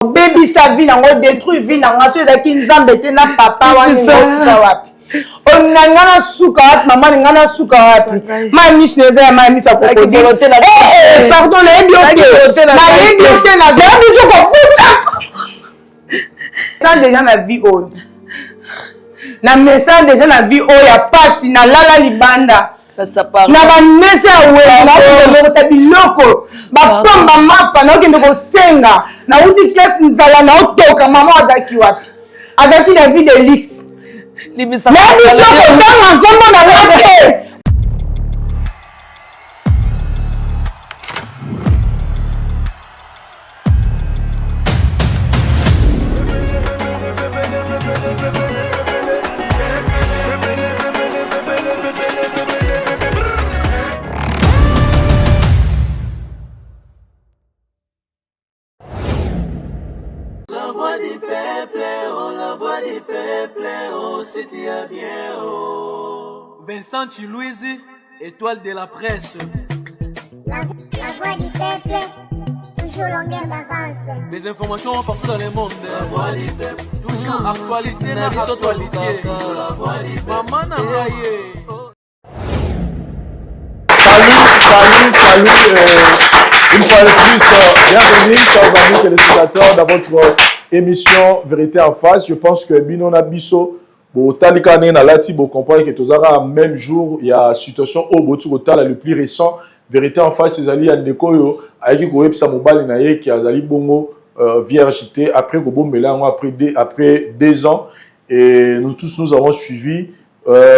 Obebisa vie na ngo, détruire vie na nga. So ezalaki Nzambe te na papa wana, osuka wapi? Na nga nasuka wapi? Mama, na nga nasuka wapi? Mai miso na eza ya mai miso ya crocodile. Pardon, nayebi yo te, nayebi yo te. Nazala biso kobusa sans déjà na vie oyo, na mesa déjà na vie oyo ya pasi. Nalala libanda na bamesa ya wenze, naokende biloko bapamba mapa, naokende kosenga. Nauti classe, nzala, naotoka. Mama azalaki wapi? Azalaki na vie de luxe. Nayebi so kotanga nkombo na nga te. La voix du peuple, oh, la voix du peuple, oh, si tu as bien, oh. Vincent Chiluizi, étoile de la presse. La voix du peuple, toujours longueur d'avance. Les informations partout dans le monde. La voix du peuple, toujours actualité na actualité. La voix du peuple. Maman na ye. Salut, salut, salut. Une fois de plus, bienvenue, chers amis téléspectateurs, dans votre émission Vérité en face. Je pense que bino na biso, botalika ndenge nalati, bocomprendre que tozalaka même jour. Il y a situation oyo boti kotala, le plus récent Vérité en face ezali ya ndeko oyo ayaki koyebisa mobali na ye ki azali bongo vierge te, après kobombela yango après 2 ans. Et nous tous, nous avons suivi.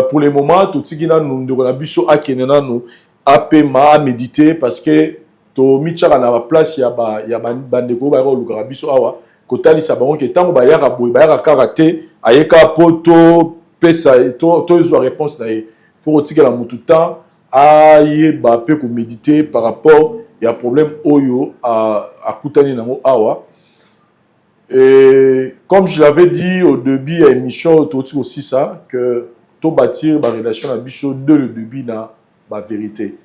Pour le moment, totiki nanu ndeko na biso akende nanu apema, améditer, parce que tomitiaka na baplace ya bandeko oyo bayaka kolukaka biso awa, kotalisa bango ke ntango bayaka boye, bayaka kaka te, ayeka mpo topesa, tozwa réponse na ye. Faut kotikela motu temps ayeba mpe koméditer par rapport ya problème oyo akutani nango awa. Et comme je l'avais dit au début ya émission, toti aussi ça que tobâtir barelation na biso dès le début na bavérité.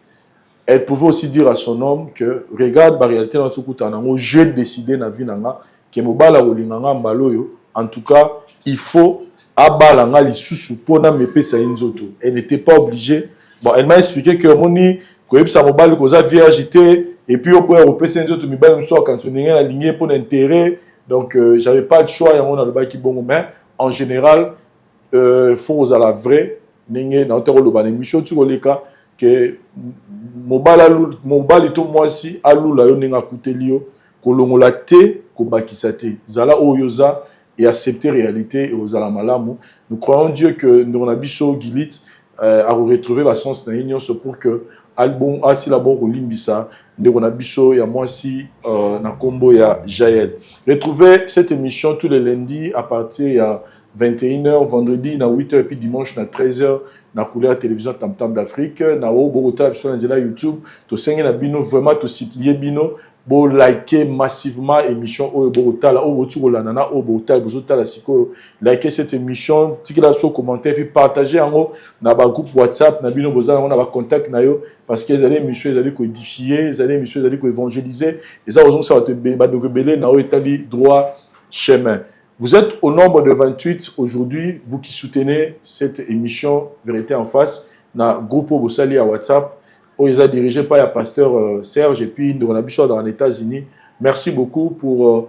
Elle pouvait aussi dire à son homme que regarde baréalité na tokutana nango, j'ai décidé na vie na nga ke mobali akolinga nga mbala oyo, en tout cas il faut abala nga lisusu mpona mepesa ye nzoto. Elle n'était pas obligée. Bon, elle m'a expliqué que omoni, koyebisa mobali koza vierge te et puis okoya kopesa ye nzoto, mibali mosusu akanisa ndenge nalingi ye mpona intérêt. Donc j'avais pas de choix, yango nalobaki bongo. Mais en général, faut kozala vrai. Ndenge nauta koloba na émission ti koleka ke mobali to mwasi alula yo ndenge akuteli yo, kolongola te, kobakisa te, zala oyo oza et accepter réalité ozala malamu. Nous croyons Dieu que ndeko na biso Gilit akoretrouver basens na ye nyonso pour que albon asila bon kolimbisa ndeko na biso ya mwasi na nkombo ya Jael. Retrouvez cette émission tous les lundis à partir ya 21h, vendredi na 8h et puis dimanche na 13h na couleur télévision Tam Tam d'Afrique. Na oyo bokotala biso na nzela YouTube, tosengi na bino vraiment, tosupplier bino bolike massivement émission oyo bokotala, oyo boti kolanda na oyo botala, bozotala sikoyo. Like cette émission, tikela biso commentaire, puis partage yango na bagroupe WhatsApp na bino, boza yango na bacontact na yo, parce que ezali émission ezali koédifier, ezali émission ezali koévangéliser, eza kozongisa bato, bandeko ebele na oyo etali droit chemin. Vous êtes au nombre de 28 aujourd'hui, vous qui soutenez cette émission Vérité en face, na groupe bosali ya WhatsApp, oyo eza dirigé par ya pasteur Serge et puis ndeko na biso dans les États-Unis. Merci beaucoup pour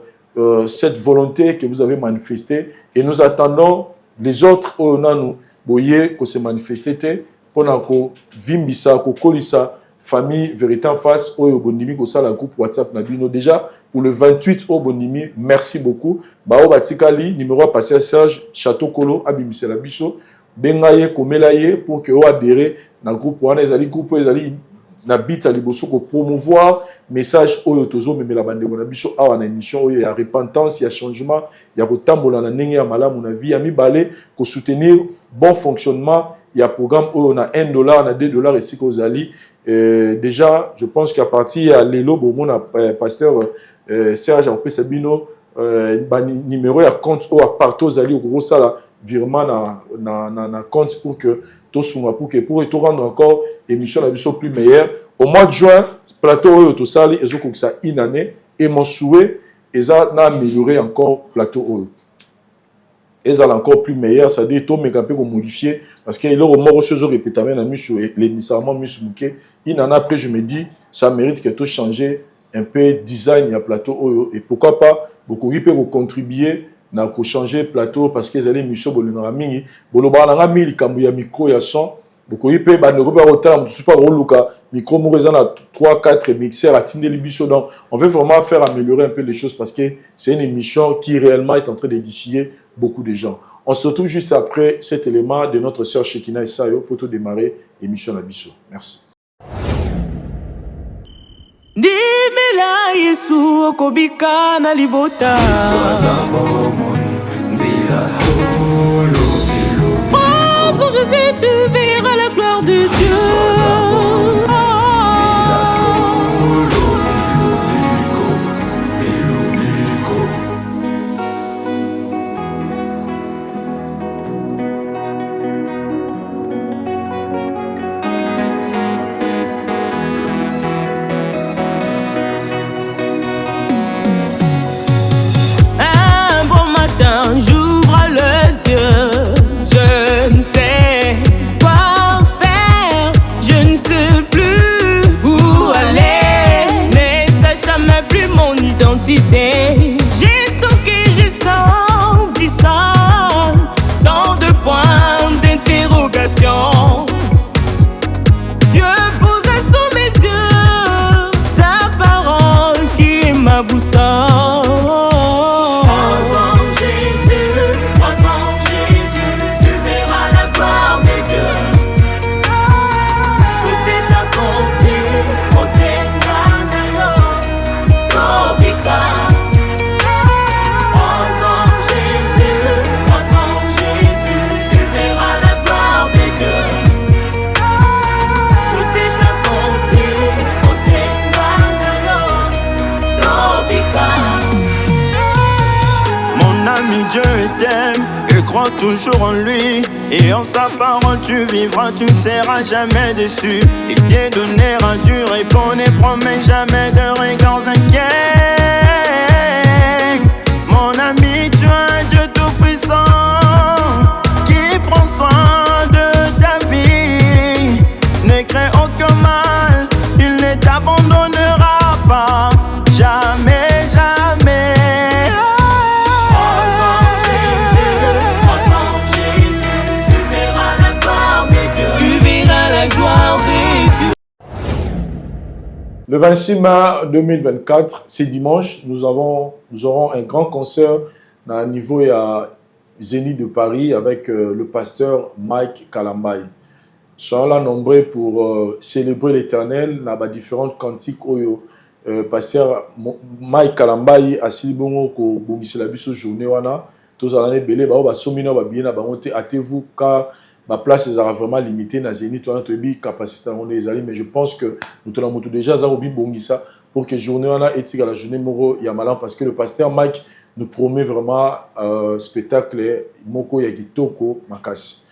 cette volonté que vous avez manifestée et nous attendons les autres oyo nanu boye ko se manifester te mpona kovimbisa, kokolisa famille Vérité en face oyo bondimi kosala groupe WhatsApp na bino. Déjà pour le 28 oyo bondimi, merci beaucoup. Baoyo batikali, numéro ya pasteur Serge Chateau Kolo abimisela biso, benga ye, komela ye pour que oyo adhérer na groupe wana. Ezali groupe oyo ezali na but ya liboso kopromouvoir message oyo tozomemela bandeko na biso awa na émission oyo ya repentance, ya changement, ya kotambola na ndenge ya malamu na vie. Ya mibale, kosoutenir bon fonctionnement ya programme oyo na 1 dollar, na 2 dollar, esika ozali. Déjà je pense qu'à partir ya lelo bomona pasteur Serge akopesa bino banuméro ya compte oyo aparti ozali okokosala virement na compte pour que tosunga, pour que to rendre encore émission na biso plus meilleure. Au mois de juin, plateau oyo tosali ezokokisa une année et mon souhait eza na améliorer encore plateau oyo ezala encore plus meilleur, c'est-à-dire tomeka mpe komodifier, parce que eloko moko soki ezorepetame na miso, elemisaka mwa miso moke inana. Après, je me dis, ça mérite que tochanger un peu design ya plateau oyo. Et pourquoi pas, bokoki mpe kocontribuer na kochanger plateau, parce que ezali émission bolingaka mingi, bolobaka na nga mingi likambo ya micro, ya son. Bokoki mpe, bandeko mpe bakotala, mosusu mpe akoluka micro moko eza na 3 4 mixeur, atindeli biso. Donc on veut vraiment faire améliorer un peu les choses, parce que c'est une émission qui réellement est en train d'édifier beaucoup de gens. On se retrouve juste après cet élément de notre sœur Shekina Esayo pour tout démarrer émission na biso. Merci. Ndimela Yesu, okobika na libota. Crois en Jésus, tu verras la gloire de Dieu. Un bon matin, j'ouvre les yeux. Je ne sais quoi faire. Je ne sais plus où aller. Ne sachant même plus mon identité. J'ai ce que je sens, du sang, dans deux points d'interrogation. Dieu posa sous mes yeux sa parole qui est ma boussole. Crois en Jésus, crois en Jésus, tu verras la gloire de Dieu. Tout est accompli, otengana yo, tobika. Crois en Jésus, crois en Jésus, tu verras la gloire de Dieu. Tout est accompli, otengana yo, tobika. Mon ami, Dieu t'aime et crois toujours en lui. Et en sa parole tu vivras, tu ne seras jamais déçu. Il te donnera du repos, ne promets jamais de regards inquiets. Mon ami, tu as un Dieu tout-puissant qui prend soin de ta vie. Ne crains aucun mal, il ne t'abandonnera pas. Jamais, jamais. Crois en Jésus, crois en Jésus, tu verras la gloire de Dieu. Tu verras la gloire de Dieu. Le 26 mai 2024, c'est dimanche, nous aurons un grand concert à niveau ya Zénith de Paris avec le pasteur Mike Kalambay. Soyons là nombreux pour célébrer l'Éternel na ba différentes cantiques oyo pasteur Mike Kalambay asili bongo kobongisela biso journée wana. Tozala na ebele. Bao basombi na babillet na bango te, hâtez-vous, car baplace ezalaka vraiment limité na Zénith wana. Toyebi capacité yango nde ezali, mais je pense que moto na moto déjà aza kobibongisa pour que journée wana etikala journée moko ya malamu, parce que le pasteur Mike nous promet vraiment spectacle moko ya kitoko makasi.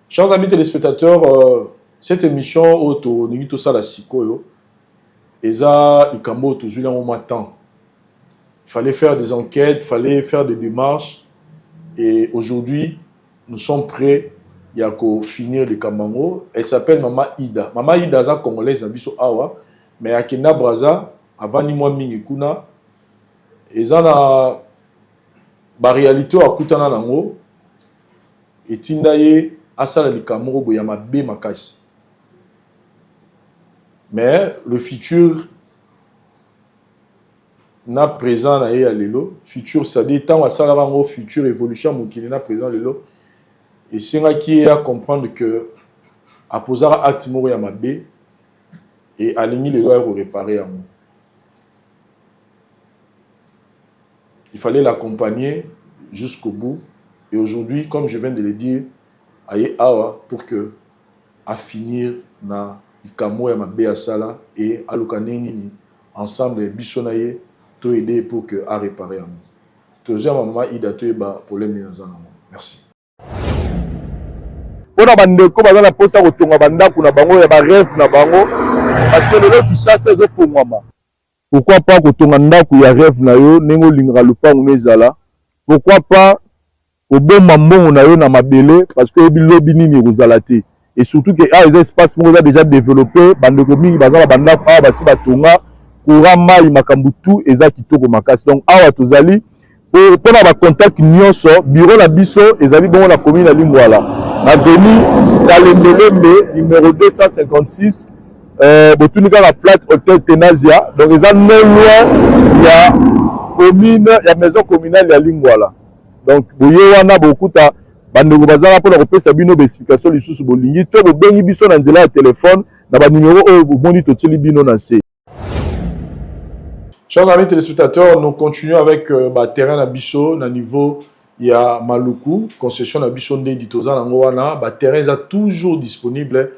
Chers amis téléspectateurs, cette émission oyo tolingi tosala sikoyo eza likambo oyo tozwi yango mwa temps. Fallait faire des enquêtes, fallait faire des démarches, et aujourd'hui nous sommes prêts ya kofinir likambo yango. Elle s'appelle Mama Ida. Mama Ida aza congolaise na biso awa, mais akenda Braza, avandi mwa mingi kuna. Eza na baréalité oyo akutana nango, etinda ye asala likambo moko boye ya mabe makasi. Mais le futur na présent na ye ya lelo, futur, c'est-à-dire ntango asalaka yango, futur évolution ya mokili na présent lelo, esengaki ye acomprendre que apozaka acte moko ya mabe e alingi lelo aya koréparer yango. Il fallait l'accompagner jusqu'au bout. Et aujourd'hui, comme je viens de le dire, aye awa pour que afinir na likambo ya mabe asala e aluka ndenge nini ensemble biso na ye toaider pour que aréparer yango. Tozwa mama Ida, toyeba problème nini aza nango. Merci. Mpona bandeko baza na mposa kotonga bandako na bango ya barêve na bango, parce que lelo Kinshasa ezofungwama. Pourquoi pas kotonga ndako ya rêve na yo ndenge olingaka lopango no ezala? Pourquoi pas kobomba mbongo na yo na mabele, parce que oyebi lobi nini ekozala te? Et surtout que awa eza espace moko eza déjà développé, bandeko mingi baza na bandako awa, basi batonga, courant, mai, makambo tout eza kitoko makasi. Donc awa tozali mpona bacontact nyonso. Bureau na biso ezali bongo na commune ya Lingwala, na avenue Kalembelembe numéro 256. Botuni kaka flat Hotel Tenasia, donc eza non loin ya commune, ya maison communale ya Lingwala. Donc boye wana, bokuta bandeko bazala mpona kopesa bino baexplication lisusu bolingi, to bobengi biso na nzela ya telefone na banumero oyo bomoni totieli bino na se. Chers amis téléspectateurs, nous continuons avec bah, terrain na biso na niveau ya Maluku, concession na biso nde toza nango wana. Ba terrain eza toujours disponible.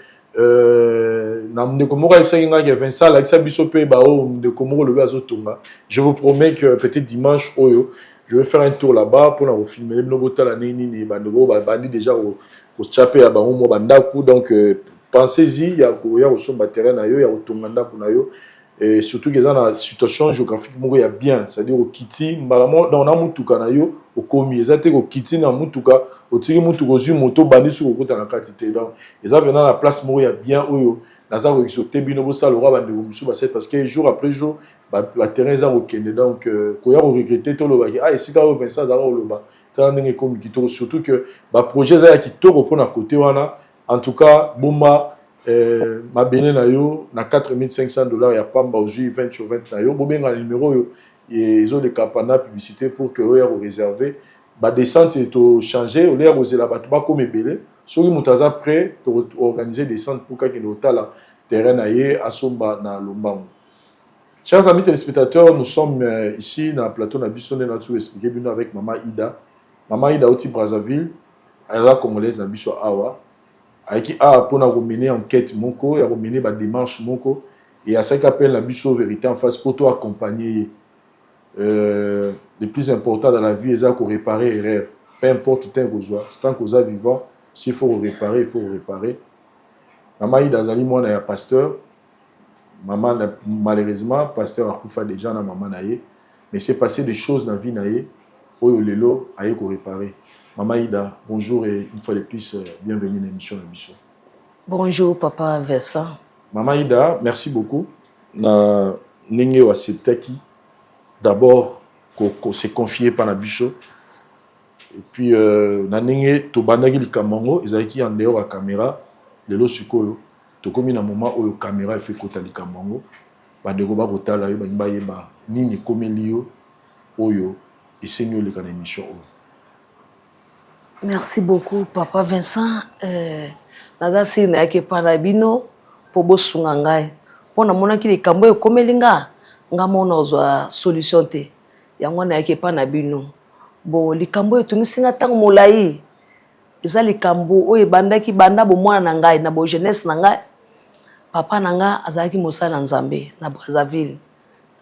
Na ndeko moko ayebisaki ngai ke Vincent alakisa biso mpe baoyo ndeko moko lobi azotonga. Je vous promets que peut-être dimanche oyo, je vais faire un tour là-bas mpona kofilmer bino, botala ndenge nini bandeko oyo babandi déjà kotya mpe ya bango mwa bandako. Donc pensez-y ya koya kosomba terrain na yo ya kotonga ndako na yo, et surtout que eza na situation géographique moko ya bien, c'est-à-dire okiti mbala moko donc na mutuka na yo okomi. Eza te kokiti na mutuka, otiki mutuka, ozwi moto, obandi soki okota na kati te. Donc eza mpenza na place moko ya bien oyo naza koexhorter bino bosala lokwa bandeko mosusu basali, parce que jour après jour baterrain eza kokende. Donc koya koregretter te, olobaki: "Ah, esika oyo Vincent azalaka koloba, tala ndenge ekomi kitoko." Surtout que baprojet eza ya kitoko mpona côté wana. En tout cas, bomba mabele na yo na 4500 $ ya pamba, ozwi 20 sur 20 na yo. Bobenga na numéro oyo ezoleka pendant publicité pour que oyo ya koréserver badescente. Tochange oyo ya kozela bato bakoma ebele. Soki moto aza prêt, toorganiser descente pour kakende kotala terrain na ye, asomba na lombango. Chers amis téléspectateurs, nous sommes ici na plateau na biso nde natu expliquer bino avec Mama Ida. Mama Ida auti Brazzaville, aza Congolaise na biso awa. Ayaki awa mpona komener enquête moko, ya komener badémarche moko, e asalaki appel na biso Vérité en face mpo to accompagner ye. Le plus important dans la vie eza koréparer erreur, peu importe ntango kozwa. Tant koza vivant, s'il faut réparer, il faut réparer. Mama Ida azali mwana ya pasteur. Mama, malheureusement, pasteur akufa déjà na mama na ye, mais c'est passé des choses na vie na ye oyo lelo aye koréparer. Mama Ida, bonjour et une fois de plus, bienvenue na émission na biso. Bonjour, papa Vincent. Mama Ida, merci beaucoup na ndenge oyo acceptaki d'abord se confier pa na biso, et puis na ndenge tobandaki likambo yango ezalaki en dehors ya caméra. Lelo sikoyo tokomi na moment oyo caméra efe ekota likambo yango, bandeko bakotala yo, balingi bayeba nini ekomeli yo oyo esengi oleka na émission oyo. Merci beaucoup, papa Vincent. Naza sili nayaki epai na bino mpo bosunga ngai, mpo namonaki likambo oyo ekomeli nga, nga mona ozwa solution te. Yango nayaki epai na bino. Bo likambo oyo etungisi nga ntango molai eza likambo oyo ebandaki banda bomwana na ngai, na bojeunesse na ngai. Papa na nga azalaki mosali na Nzambe na Brazzaville,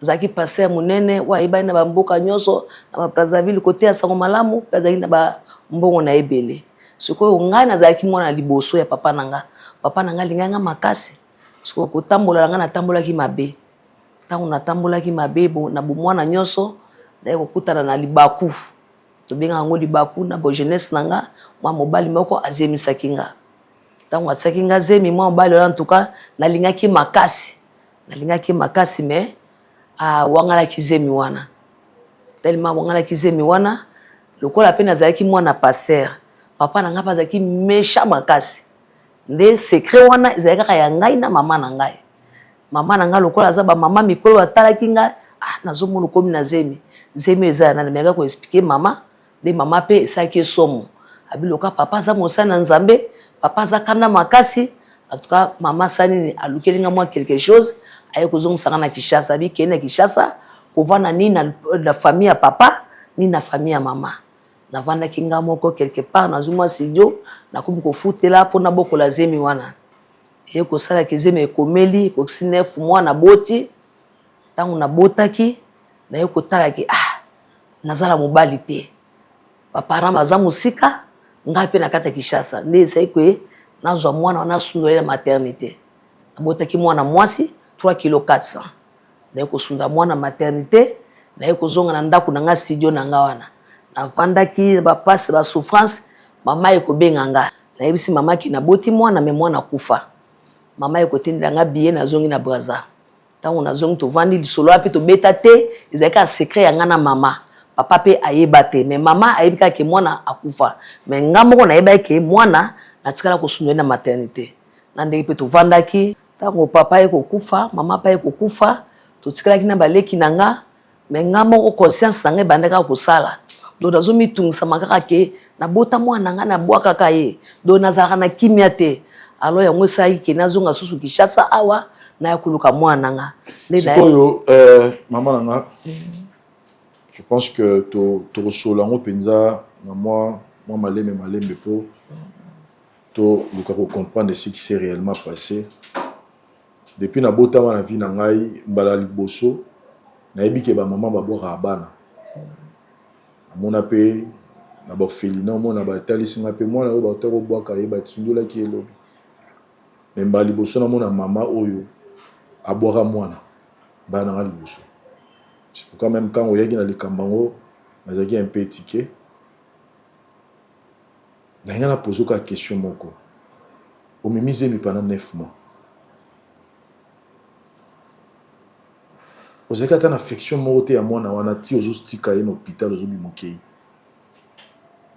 azalaki pasteur monene oyo ayebani na bamboka nyonso na baBrazzaville koteya sango malamu, mpe azalaki na bambongo na ebele. Sikoyo ngai nazalaki mwana liboso ya papa na nga. Papa na ngai alingaki nga makasi. Sikoyo kotambola na ngai, natambolaki mabe. Ntango natambolaki mabe na bomwana nyonso, naye kokutana na libaku, tobengaka yango libaku. Na bojeunesse na nga, mwa mobali moko azemisaki nga. Ntango atiaki nga zemi, mwa mobali wana, ntuka nalingaki makasi, nalingaki makasi, mais awangalaki zemi wana. Tellement awangalaki zemi wana, lokola mpe nazalaki mwana pasteur, papa na ngai mpe azalaki méchant makasi. Nde secret wana ezalaki kaka ya ngai na mama na ngai. Mama na ngai, lokola aza bamama mikolo, batalaki ngai: "Ah, nazomona okomi na zemi, zemi eza ya nani?" Meyaka koexpliquer mama. Nde mama mpe esalaki esomo abiloka. Papa aza mosali na Nzambe, papa aza kanda makasi. En tout cas, mama asali nini? Alukeli nga mwa quelque chose, aye kozongisa nga na Kinshasa. Abikei na Kinshasa kovanda nini na famille ya papa, nini na famille ya mama. Navandaki nga moko quelque part, nazwi mwa studio, nakomi kofutela mpo nabokola zemi wana. Eye kosalaka zemi ekomeli, ekokisi 9 mois, naboti. Ntango nabotaki, naye kotalaki: ah, naza na mobali te, baparent baza mosika, ngai mpe na kati ya Kinshasa. Nde ezali koye nazwa mwana wana, asundola na maternité. Nabotaki mwana mwasi, 3 kilo 400. Naye kosunda mwana maternité, naye kozonga na ndako na nga, studio na nga wana. Navandaki bapasi, basouffrance. Mama ekobenga nga, nayebisi mama ke naboti mwana, me mwana akufa. Mama ekotindela nga billet, nazongi na Braza. Ntango nazongi, tovandi lisolo wana mpe tobeta te, ezalaki kaka secret ya nga na mama. Papa mpe ayeba te, me mama ayebi kaka ke mwana akufa. Me nga moko nayebaki ke mwana natikala kosunda ye na maternité. Na ndenge mpe tovandaki, ntango papa ye kokufa, mama mpe ye kokufa, totikalaki na baleki na nga. Me nga moko, conscience na nga ebandaki kosala. Donc nazomitungisama kaka ke nabota mwana na nga, nabwakaka ye. Donc nazalaka na kimia te. Alors yango esalaki ke nazonga susu Kinshasa awa, naya koluka mwana na nga. Sikoyo, mama na nga, je pense que tokosola yango mpenza na mwa malembe malembe mpo toluka kocomprendre ce qui s'est réellement passé. Depuis nabotama na vie na ngai, mbala liboso nayebi ke bamama babwakaka bana. Namona mpe na baorphelinat, omona batalisi nga mpe mwana oyo bauta kobwaka ye, batundolaki elobi. Me mbala liboso namona mama oyo abwaka mwana, bana na nga liboso. C'est pourquoi même quand oyaki na likambo yango, nazalaki un peu étiqué. Na ngai napoze kaka question moko: omemi zemi pendant 9 mois, ozalaki ata na affection moko te ya mwana wana ti ozotika ye na hôpital, ozobima, okei?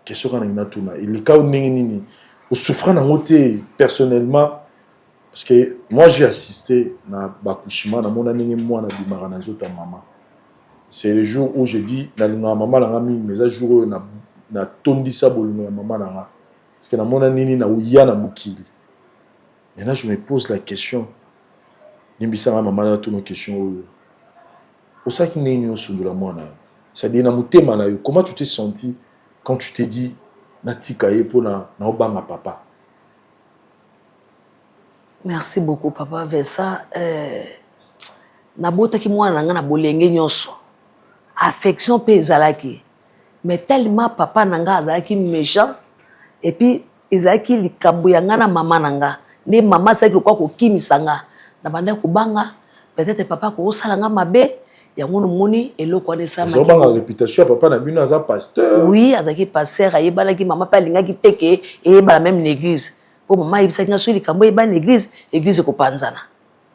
Question kaka nangi natuna: eleka ndenge nini? Osouffra nango te personnellement? Parce que moi, j'ai assisté na baaccouchement, namona ndenge mwana abimaka na nzoto ya mama. C'est le jour où je dis nalingaka mama na nga mingi, mais eza jour oyo natondisa bolingo ya mama na nga, parce que namona nini na oya na mokili. Maintenant, je me pose la question, limbisanga mama, natuna question oyo: osalaki ndenge nini osundola mwana yo? C'est-à-dire, na motema na yo, comment tu t'es senti quand tu t'es dit natika ye mpona naobanga papa? Merci beaucoup, papa Vincent. Nabotaki mwana na ngai na bolenge nyonso, affection mpe ezalaki, mais tellement papa na ngai azalaki méchant. Et puis ezalaki likambo ya ngai na mama na nga. Nde mama asalaki lokwa kokimisa nga, na bandaki kobanga peut-être papa akosala nga mabe. Yango nomoni eloko wana. Esalamaki réputation ya papa na bino, aza pasteur. Oui, azalaki pasteur, ayebanaki. Mama mpe alingaki te ke eyebana même na église, mpo mama ayebisaki nga soki likambo eyebani na église, église ekopanzana,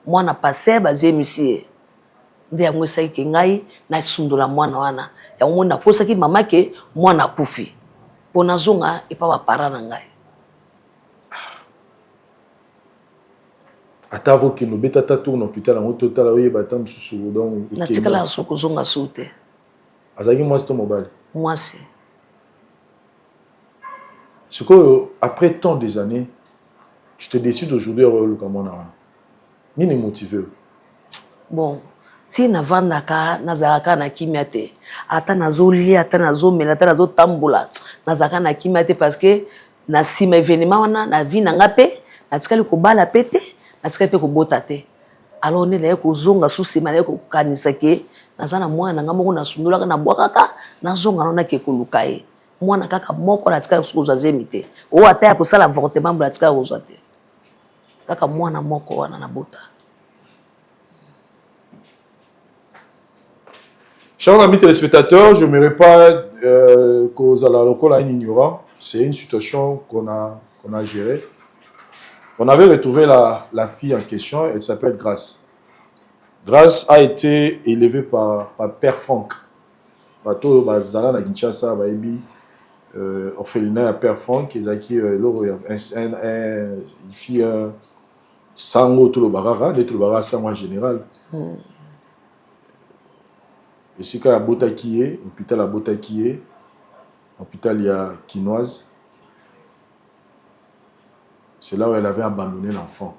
mwana pasteur bazemisi ye. Nde yango esalaki ke ngai nasundola mwana wana. Yango moni nakosaki mama ke mwana akufi mpo nazonga epa baparents na ngai. Ata avokende obeta ata tour na hôpital yango, totala, oyeba ata mosusu. Donc natikala so kozonga su te. Azalaki mwasi to mobali? Mwasi. Sikoyo, après tant des années, tu te décides aujourd'hui oluka mwana wana. Nini motive yo? Bon, ti navandaka, nazalaka na kimia te. Ata nazolia, ata nazomela, ata nazotambola, nazalaka na kimia te, parce que na nsima événement wana na vie na nga mpe natikali kobala mpe te, natikali mpe kobota te. Alors nde naye kozonga su nsima, naye kokanisa ke naza na mwana na nga moko nasundolaka, nabwakaka. Nazonga nano, nake koluka ye. Mwana kaka moko, natikali kozwa zemi te, oyo ata ya kosala avortement mbola natikali kozwa te. Kaka mwana moko wana nabota. Chers amis téléspectateurs, je ne m'irai pas kozala lokola un ignorant. C'est une situation qu'on a gérée. On avait retrouvé la fille en question, elle s'appelle Grâce. Grâce a été élevée par Père Franck. Bato bazala na Kinshasa bayebi orphelinat ya Père Franck. Ezalaki eloko ya une fille, sango tolobaka kaka nde tolobaka sango en général. Esika abotaki ye, hôpital abotaki ye, hôpital ya Kinoise, c'est là où elle avait abandonné l'enfant.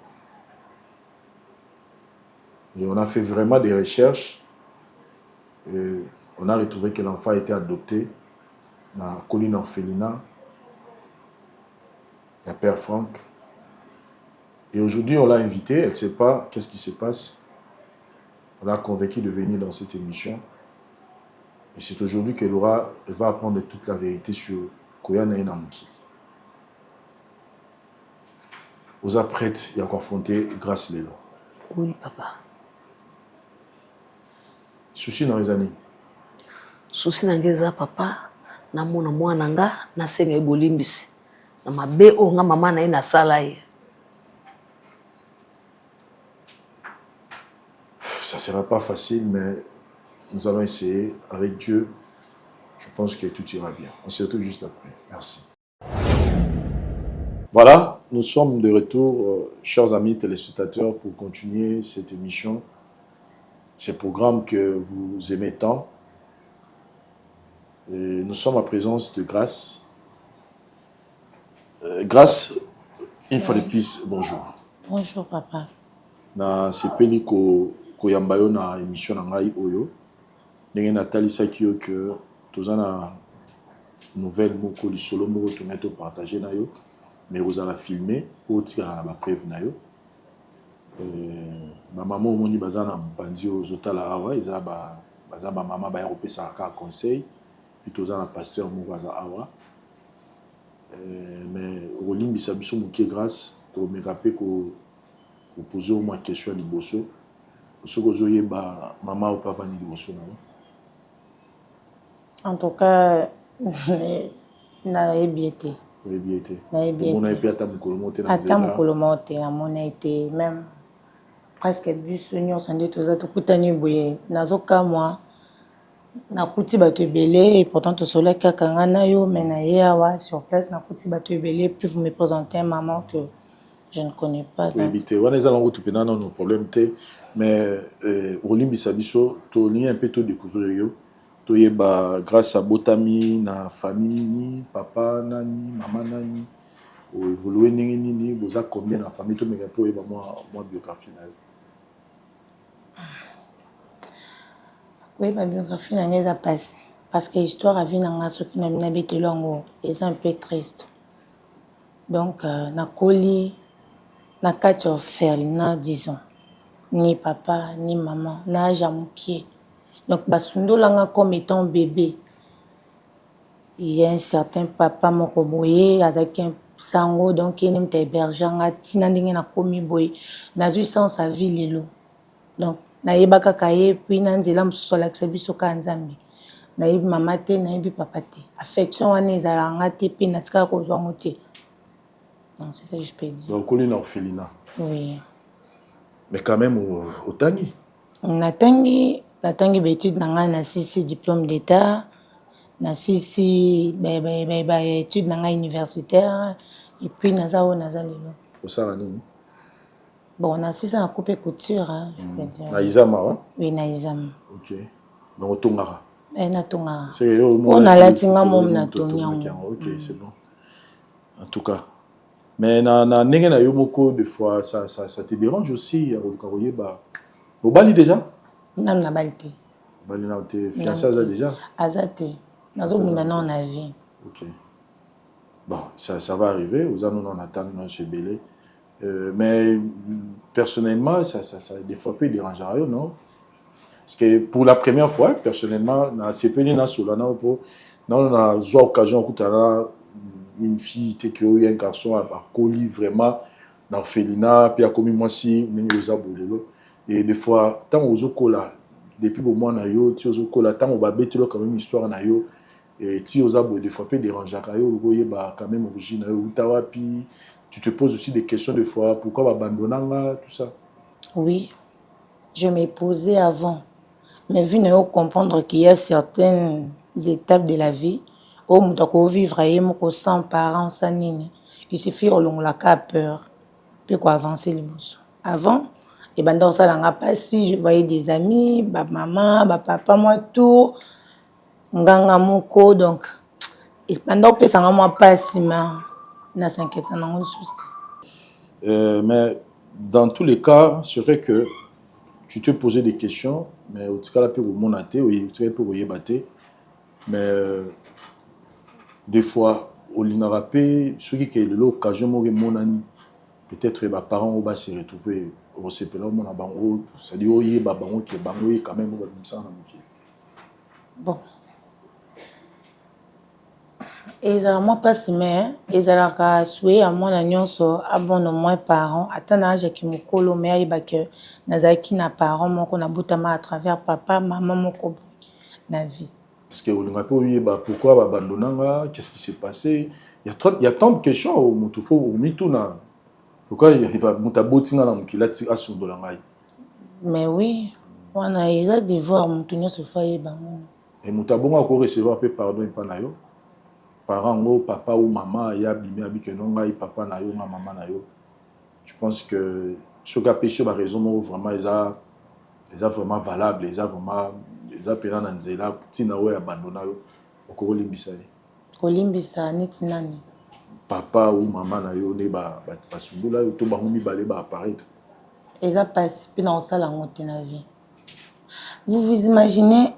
Et on a fait vraiment des recherches et on a retrouvé que l'enfant a été adopté dans colline orphelinat ya Père Franck. Et aujourd'hui, on l'a invitée, elle ne sait pas qu'est-ce qui se passe. On l'a convaincue de venir dans cette émission. Et c'est aujourd'hui qu'elle aura, elle va apprendre toute la vérité sur koya na ye na mokili. Oza prête ya confronter Grâce lelo? Oui, papa. Souci na yo eza nini? Souci na ngai eza papa, namona mwana nga, nasenga ye bolimbisi na mabe oyo nga mama na ye nasala ye. Ça sera pas facile, mais nous allons essayer avec Dieu. Je pense que tout ira bien. On se retrouve juste après. Merci. Voilà, nous sommes de retour, euh, chers amis téléspectateurs, pour continuer cette émission, ce programme que vous aimez tant. Et nous sommes en présence de Grâce. Euh, Grâce, une fois de plus, bonjour. Bonjour, papa. Na sepeli ko koyamba yo na émission na ngai oyo ndenge natalisaki yo que toza na nouvelle moko lisolo moko tongai to partager na yo mais ekozala filme po otikala na ba preuve na yo. Euh, ba mama omoni baza na mopanzi oyo ozotala awa eza ba baza ba mama baya kopesaka kaka conseil puis toza na pasteur moko aza awa euh, mais okolimbisa biso moke grâce tokomeka mpe ko kopose yo mwa question ya liboso soki ozoyeba mama oyo mpe avandi liboso na yo. En tout cas, nayebi ye te. Oyebi ye te? Nayebi ye te. Omona ye mpe ata mokolo moko te na nzela? Ata mokolo moko te, namona ye te. Meme presque biso nyonso nde toza tokutani boye, nazokamwa nakuti bato ebele et pourtant tosolaki kaka nga na yo, mais naye awa sur place nakuti bato ebele, puis vous me présentez maman que je ne connais pas. Oyebi te, wana eza nango kutu mpena nano problème te, mais euh, olimbisa biso, tolingi un peu to découvrir yo, toyeba Grace abotami na famille nini, papa nani, mama nani, oevolue ndenge nini, boza combien na famille, tomeka mpe oyeba mwa, mwa biographie na yo. Koyeba biographie na ngai eza mpasi parce que histoire ya vie na ngai soki nabeteli yango eza un peu triste. Donc nakoli na kati ya orphelinat disons ni papa ni maman na age ya mukie donc basundola nga comme etant bebe il ya un certain papa moko boye azalaki sango donc ye nde moto a hebergea nga ti na ndenge nakomi boye nazui sens ya vie lelo. Donc nayeba kaka ye puis na nzela mosusu alakisa biso kaka Nzambe. Nayebi mama te, nayebi papa te. Affection wana ezalaka nga te pe natikala kozwa yango te. Donc c'est ça que je peux dire. Donc okoli na orphelinat? Oui. Mais quand même otangi? Natangi, natangi ba etudes na ngai, nasilisi diplome d'etat, nasilisi ba, ba, ba, ba etudes na ngai universitaire et puis naza oyo naza lelo. Osala nini? Bon, na sisa na coupe couture, hein, je peux dire. Na Izama, hein? Oui, na Izama. OK. Donc otongaka. Eh, natongaka. C'est yo mo. On alati nga mom na tongi yango. OK, c'est bon. En tout cas. Mais na na ndenge na yo moko des fois ça ça ça te dérange aussi ya koluka koyeba. Obali déjà? Nanu nabali te. Obali nanu te. Fiancé aza déjà? Aza te. Nazobunda nanu na vie. OK. Bon, ça ça va arriver, oza nanu na temps nanu ebele. Euh, mais personnellement, ça, ça, ça, des fois peut déranger yo, non? Parce que pour la première fois, personnellement, na sepeli na solana po na na zwa occasion kutana une fille te que un garçon akoli vraiment na orphelinat puis akomi mwasi ndenge oza boye lelo et des fois ntango ozokola depuis bomwana yo ti ozokola ntango babeteli quand même histoire na yo Et ti oza boye des fois pe derangeaka yo oluka oyeba quand même origine na yo owuta wapi, tu te poses aussi des questions des fois pourquoi ba abandonna nga tout ça. Oui je me posais avant mais vu na yo comprendre qu'il y a certaines étapes de la vie oyo moto ako vivre ye moko sans parents sans nini il suffit olongola ka peur pe ko avancer liboso avant ebanda kosala nga pasi je voyais des amis ba maman ba papa mwa tour nganga moko donc ebanda kopesa nga mwa mpasi ma na s'inquiète nango lisusu te. Mais dans tous les cas, c'est vrai que tu te posais des questions, mais otikala pe komona te, otikala pe koyeba te, mais euh, des fois olingaka pe soki ke lelo occasion moko emonani peut-être ba parents oyo ba se retrouver okosepela omona bango, c'est-à-dire oyeba bango ke bango ye quand même oyo babimisaka na mokili. Bon. Ezala mwa mpasi mais ezalaka souhait ya mwana nyonso abona au moins parent ata na age ya kimokolo mais ayeba que nazalaki na parent moko nabotama à travers papa mama moko boye na vie. Parce que olinga mpe oyeba pourquoi babandona nga, qu'est-ce qui s'est passé. Il y a trop, il y a tant de questions oyo moto faut omituna pourquoi moto aboti nga na mokili asundola ngai. Mais oui, wana eza devoir moto nyonso faut ayeba yango. Et moto abongo ako recevoir mpe pardon epa na yo parent yango, papa ou mama ye abimi abike no ngai papa na yo nga mama na yo. Je pense que soki apesi yo baraison moko vraiment eza eza vraiment valable, eza vraiment eza mpena na nzela ntina oyo abandona yo, okoki kolimbisa ye. Kolimbisa neti nani? Papa ou mama na yo nde basundola yo to bango mibale baapparaître. Eza mpasi mpe na kosala yango te na vie. Vous vous imaginez,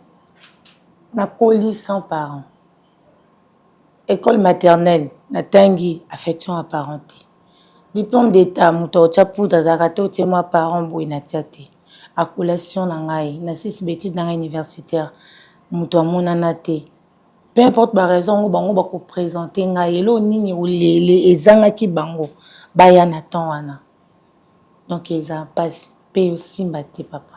nakoli sans parents, école maternelle natangi affection ya parent te, diplôme d'état moto akotia poudre azalaka te, otie mwa parent boye natia te, accolation na ngai nasisi baétude na ngai universitaire moto amonana te. Peu importe baraison yango bango bakoprésente ngai eloko nini olele ezangaki bango baya na temps wana. Donc eza mpasi mpe osimba te papa.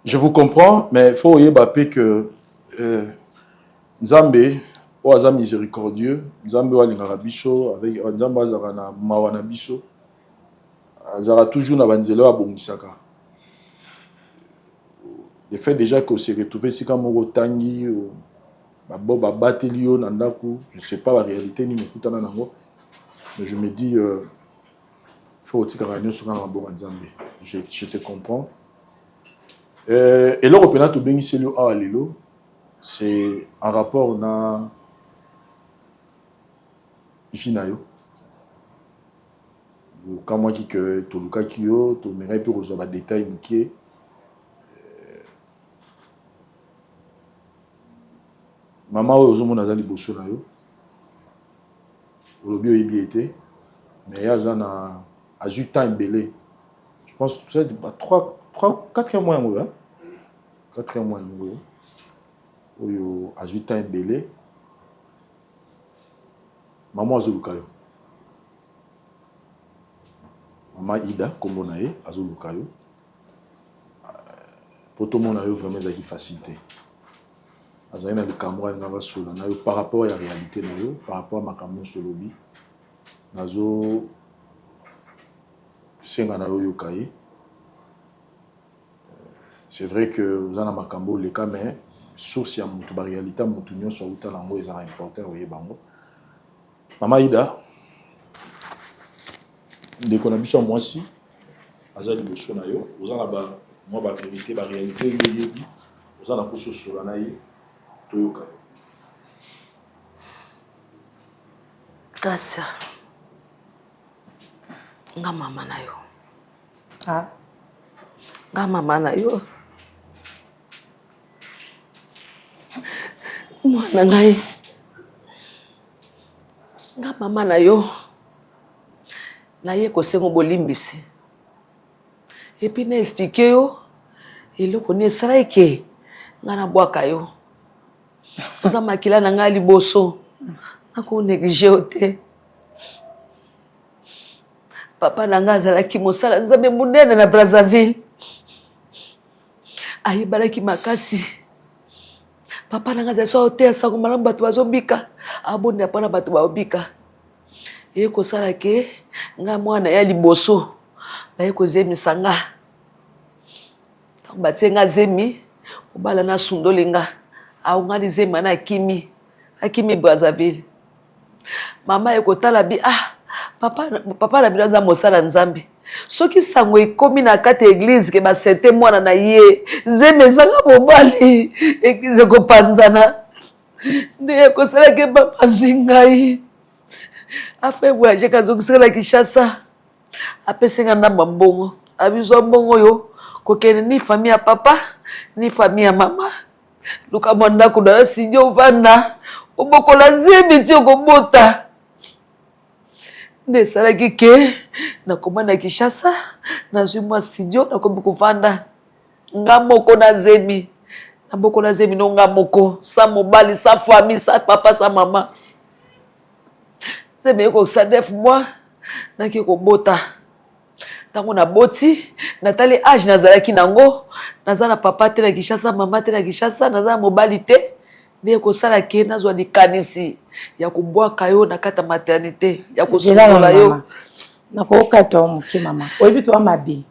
Je vous comprends, mais il faut oyeba mpe que Nzambe oyo aza miséricordieux, Nzambe oyo alingaka biso avec Nzambe oyo azalaka na mawa na biso, azalaka toujours na banzela oyo abongisaka. Le fait déjà que se retrouve esika moko otangi babo babateli yo na ndako, je sais pas baréalité nini okutana nango, mais je me dis faut otikaka nyonso kaka na maboko ya Nzambe. Je te comprends. Eloko mpena tobengiseli yo awa lelo, c'est en rapport na vie na yo. Okamwaki ke tolukaki yo, tomengai mpe kozwa badetail mokie. Mama oyo ozomona aza liboso na yo, olobi oyebi ye te, mais ye aza na azwi temps ebele, je pense tout ça ba 3 3 4 mois yango, hein, 4 mois yango oyo azwi temps ebele. Mama azoluka yo, mama Ida nkombo na ye, azoluka yo po tomona yo. Vraiment ezalaki facile te. Azali na likambo alinga basola na yo par rapport ya réalité na yo, par rapport ya makambo nyonso olobi. Nazo senga na yo oyoka ye. C'est vrai que oza na makambo oleka, mais source ya motu, baréalité ya motu nyonso auta nango ezala important oyeba yango. Mama Ida, ndeko na biso ya mwasi aza liboso na yo, oza na ba mwa bavérité, baréalité oyo oyebi, oza na kososola na ye, toyoka yo. Kasi nga mama na yo. Ah. Nga mama na yo, mwana ngai, nga mama na yo naye kosenga bolimbisi et puis na expliquer yo eloko nini esalaki ke nga nabwaka yo. Oza makila na ngai liboso, nakonéglige yo te. Papa na ngai azalaki mosala Nzambe monene na Brazzaville, ayebanaki makasi. Papa na ngai azali so aoteya sango malamu, bato bazobika, abondela mpona bato baobika. Eye kosala ke ngai mwana ya liboso baye kozemisa nga. Ntango batie nga zemi, mobala nasundoli nga, aongani zemi wana, akimi, akimi Brazzaville. Mama ye kotala bi ah, papa, papa na bino aza mosala Nzambe, soki sango ekomi na kati ya église ke basente mwana na ye zemi ezanga mobali, église ekopanzana. Nde ekosalaki papa azwi ngai afin voyage kazongisaka na Kinshasa, apesi nga ndambo ya mbongo, abizwa mbongo oyo kokende ni famille ya papa ni famille ya mama, luka mwa ndako na yo studio, ovanda, obokola zemi ti okobota. Nde esalaki ke nakoma na Kinshasa, nazwi mwa studio, nakomi kovanda nga moko na zemi. Nabokola zemi no nga moko, sa mobali, sa famille, sa papa, sa mama. Zemi ekokisa 9 mois, nake kobota. Ntango naboti, natali age nazalaki nango, naza na papa te na Kinshasa, mama te na Kinshasa, naza na mobali te. Nde ekosala ke nazwa likanisi ya kobwaka yo na kati ya maternité, ya kosundola yo. Nakokata yo moke mama, oyebi ke wa mabe,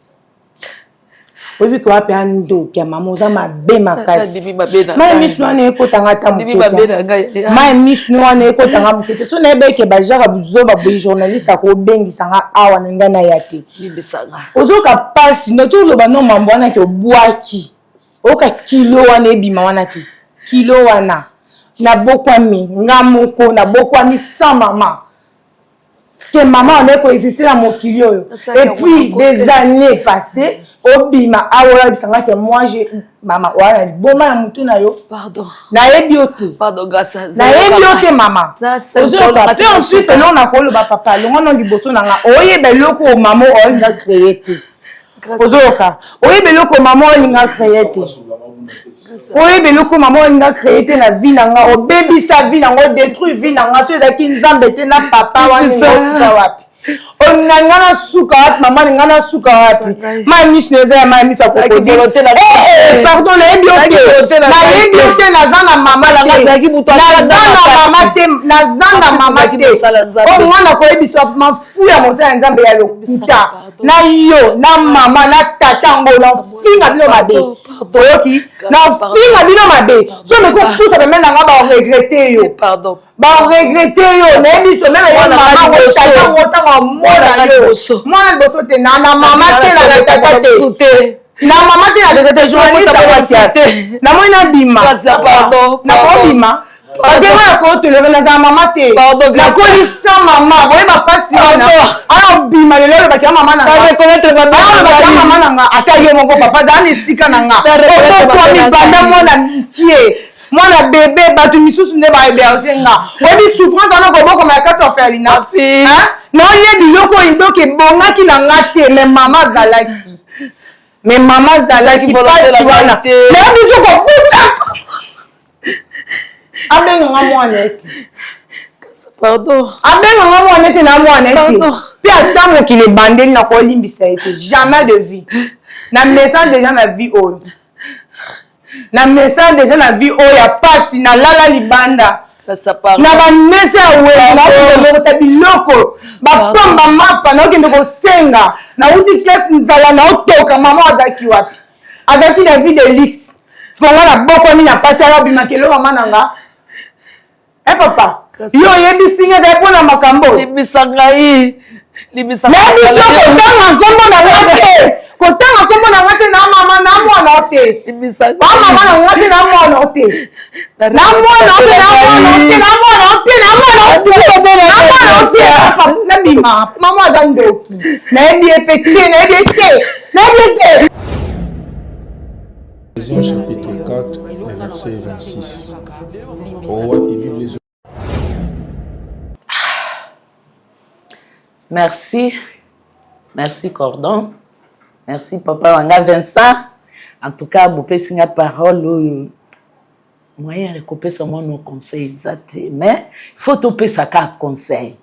oyebi ke wapi andoki ya mama, oza mabe makasi. Mai miso wana ekotanga ata moke te, mai miso wana ekotanga moke te. So nayeba eke bajaka buzoba boye, journaliste akobengisa nga awa na ngai naya te. Ozoyoka mpasi noki oloba no mambo wana ke obwaki, oyoka kilo wana ebima wana te, kilo wana nabokwami nga moko, nabokwami sans mama ke mama wana ekoexiste na mokili oyo. Et puis des années passées, obima awa oyebisa nga ke moi je mama wana liboma ya motu na yo. Nayebi yo te, nayebi yo te mama, ozoyoka? Mpe ensuite eloko nakoloba, papa, longo no liboso na nga. Oyeba eloko oyo mama olinga créer te, ozoyoka? Oyeba eloko mama olinga créer te, oyeba eloko mama olinga créer te na vie na nga. Obebisa vie na nga, odétruire vie na nga. So ezalaki Nzambe te na papa wana, osuka wapi? Na nga nasuka wapi mama? Na nga nasuka wapi? Mai miso eza ya mai miso ya crocodile. Pardon, nayebi yo te, nayebi yo te. Naza na mama te, naza na mama te, naza na mama te. Oyo nga nakoyebisa, mafu ya mosala ya Nzambe ya lokuta na yo na mama na tata yango, nafinga bino mabe, oyoki? Nafinga bino mabe. So meko kopusa pembeni na nga, baregretter yo, baregretter yo. Nayebi so même ye mama ngo, tata ngo, ntango amona yo mwana liboso te, na mama te, na tata te, na mama te, na tata te. Journaliste, namoni nabima, nakobima batenga ya kotolérer. Nazala mama te, nakolisa mama, boyeba mpasi wana. Ayobima lelo, olobaki ya mama nanga, mama nanga. Ata yo moko papa, zala na esika na nga. Okokwami banda mwana mkie, mwana bebe, bato misusu nde bahéberger nga. Oyebi souffrance wana, kobokoma ya kati orphelinat, naolie biloko oyo donc ebongaki na nga te. Mais mama azalaki, mais mama azalaki. Pasi wana nayebi biso kobusa. Abenganga mwana ete. Pardon. Abenganga mwana ete na mwana ete. Mpe ata mokili ebandeli, na kolimbisa ye te, jamais de vie. Na message déjà na vie oyo, na message déjà na vie oyo ya pasi, nalala libanda na bamesa ya wenze, naokende lokota biloko, bapamba mapa, naokende kosenga. Nauti classe, nzala, naotoka. Mama azalaki wapi? Azalaki na vie de luxe. Siko nga nabokwami na pasi, ala obimaka elo mama na nga. E papa, yo oyebisi nga ezali mpona makambo. Limbisa ngai, limbisa. Nayebi so kotanga nkombo na nga te, kotanga nkombo na nga te, na mama na mwana te, ba mama na nga te, na mwana te, na mwana te, na mwana te, na mwana te, na mwana te, na mwana te. Nabima, mama aza ndoki, nayebi ye mpe te, nayebi ye te, nayebi ye te. Ephésiens chapitre 4, le verset 26. Oh, wapi Bible? Merci. Merci Cordon. Merci papa wanga Vincent. En tout cas, bopesi nga parole oyo, moyen ya kopesa mwana conseil eza te, mais il faut topesa kaka conseil.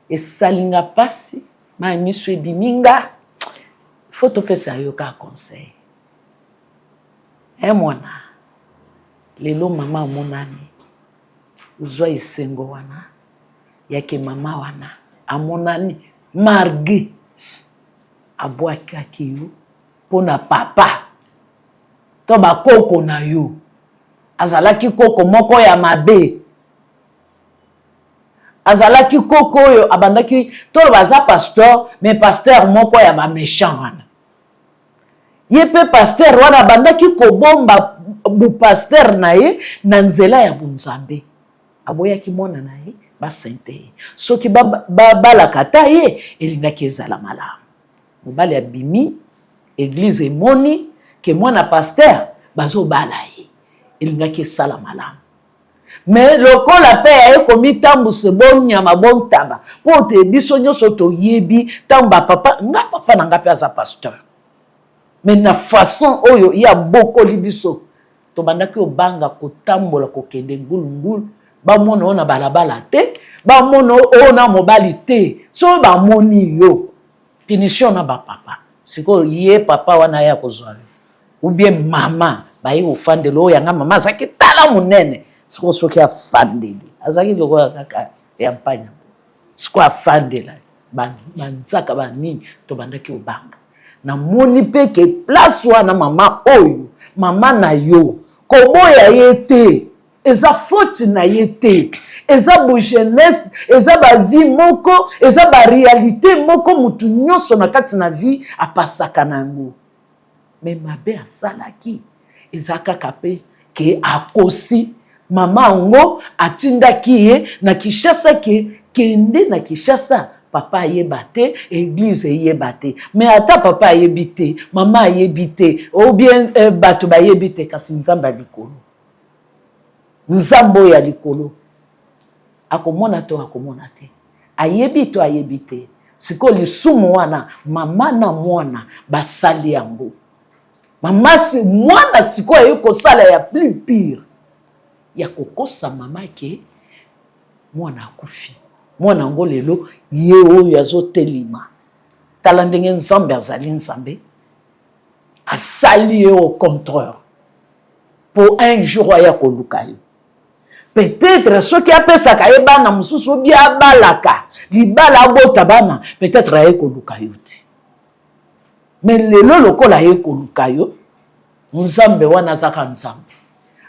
Esali nga mpasi, mai miso ebimi nga. Faut topesa yo kaka conseil. E mwana, lelo mama amonani, zwa esengo wana yake mama wana amonani. Margi abwakaki yo mpo na papa to bakoko na yo, azalaki koko moko ya mabe, azalaki koko oyo abandaki, toloba aza pasteur, mais pasteur moko ya baméchant wana. Ye mpe pasteur wana abandaki kobomba bupasteur na ye na nzela ya bunzambe. Aboyaki mwana na ye basente ye. Soki babalaka ata ye, elingaki ezala malamu. Mobali abimi, église emoni ke mwana pasteur bazobala ye, elingaki esala malamu. Mais lokola mpe aye komitambusa bonyama bontaba, mpo te biso nyonso toyebi ntango bapapa nga, papa na nga mpe aza pasteur, mais na façon oyo ye abokoli biso. Tobandaki obanga kotambola kokende ngulu ngulu, bamona oyo na balabala te, bamona oyo na mobali te. Soki bamoni yo, punition na ba papa. Sikoyo ye papa wana aya kozwa yo ou bien mama baye kofandela oyo yanga mama azalaki tala monene. Sikoyo soki afandeli azalaki lokola kaka ya mpanya, sikoyo afandela banzaka banini, tobandaki kobanga. Namoni mpe ke place wana mama oyo mama na yo koboya ye te, eza faute na ye te, eza bo jeunesse, eza ba vie moko, eza ba realite moko mutu nyonso na kati na vie apasaka na yango. Mais mabe asalaki eza kaka pe ke akosi mama yango atindaki ye na Kinshasa ke kende na Kinshasa, papa ayeba te, eglise eyeba te. Mais ata papa ayebi te, mama ayebi te, ou bien eh, bato bayebi te, kasi Nzambe ya likolo, Nzambe oyo ya likolo akomona to akomona te, ayebi to ayebi te. Sikoyo lisumu wana mama na mwana basali yango, mama si, mwana sikoyo aye kosala ya plus pire ya kokosa mama ke mwana akufi. Mwana yango lelo ye oyo azotelema, tala ndenge Nzambe azali Nzambe, asali ye au contraire po un jour aya koluka yo. Peut-être soki apesaka ye bana mosusu obi abalaka libala abota bana, peut-être aye koluka yo te. Mais lelo lokola aye koluka yo, Nzambe wana azaka Nzambe,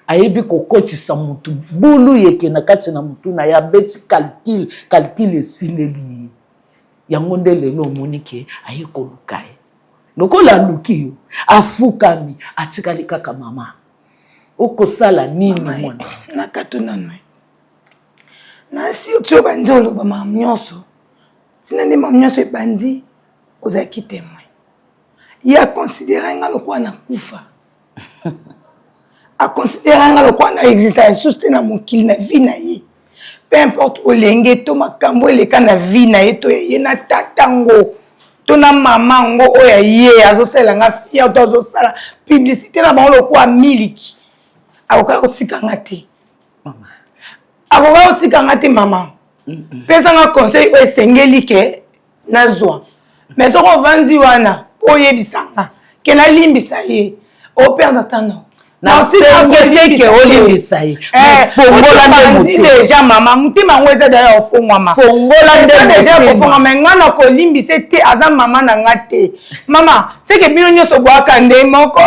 ayebi kokotisa mutu bulu yeke na kati na mutu na ye, abeti calcul, calcul esileli ye. Yango nde lelo omoni ke aye koluka ye. Lokola aluki yo, afukami, atikali kaka mama. Okosala nini mwana? Nakatu nanu na surtout oyo bandi oloba makambo nyonso, ntina nde makambo nyonso ebandi, ozalaki témoin. Ye aconsidere nga lokola nakufa, aconsidere nga lokola na exista lisusu te na mokili na vie na ye. Peu importe olenge to makambo eleka na vie na ye to ya ye na tata ngo to na mama ngo oyo ya ye azosalela nga fier to azosala publicité na bango lokola miliki, akokaki kotika nga te, akokaki kotika nga te. Mama, pesa nga conseil oyo esengeli ke nazwa. Mais soki ovandi wana po oyebisa nga ke nalimbisa ye, operdre temps. Nasengeli ke olimbisa ye, fongola nde motema. Deja mama, motema yango eza deja ofongwama, fongola nde deja kofongwama. Nga na kolimbisa te, aza mama na nga te. Mama, seke bino nyonso bwaka nde moko.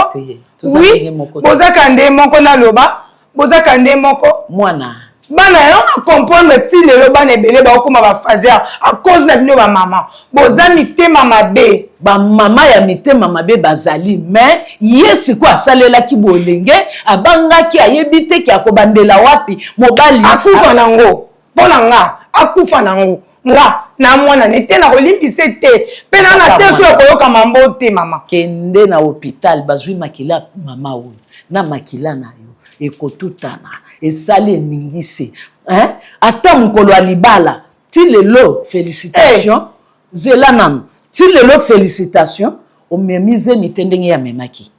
Oui, bozaka nde moko, naloba bozaka nde moko. Mwana bana yo na comprendre ti lelo bana ebele bakokoma bafaser à cause na bino bamama, boza mitema mabe. Bamama ya mitema mabe bazali, mais ye sikoyo asalelaki bolenge, abangaki, ayebi te ke akobandela wapi mobali. Akufa nango mpo na nga, akufa nango nga na mwana ne te, nakolimbisa te mpe na na te so ya koyoka mambo te mama. Kende na hôpital, bazwi makila mama oyo na makila na yo ekotutana, esali eningisi, hein? Ata mokolo ya libala ti lelo félicitation, hey. Zela nanu, ti lelo félicitation, omemi zemi te ndenge amemaki,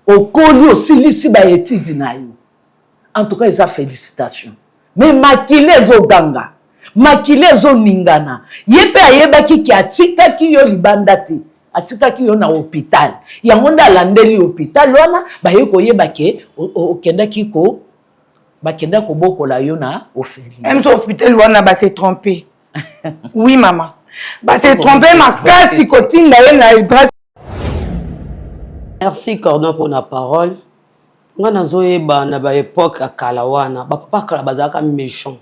okoli, osilisi ba étude na yo, en tout cas eza félicitation. Mais makila ezoganga, makila ezoningana. Ye mpe ayebaki ke atikaki yo libanda te, atikaki yo na hôpital. Yango nde alandeli hôpital wana, baye koyeba ke okendaki ko bakenda kobokola yo na orphelinat. Mso hôpital wana ba se tromper. Oui mama, ba se tromper makasi kotinda ye na grâce. Merci Cordon pour la parole. Nga nazoyeba na ba époque ya kala wana, bapapa kala bazalaka méchant.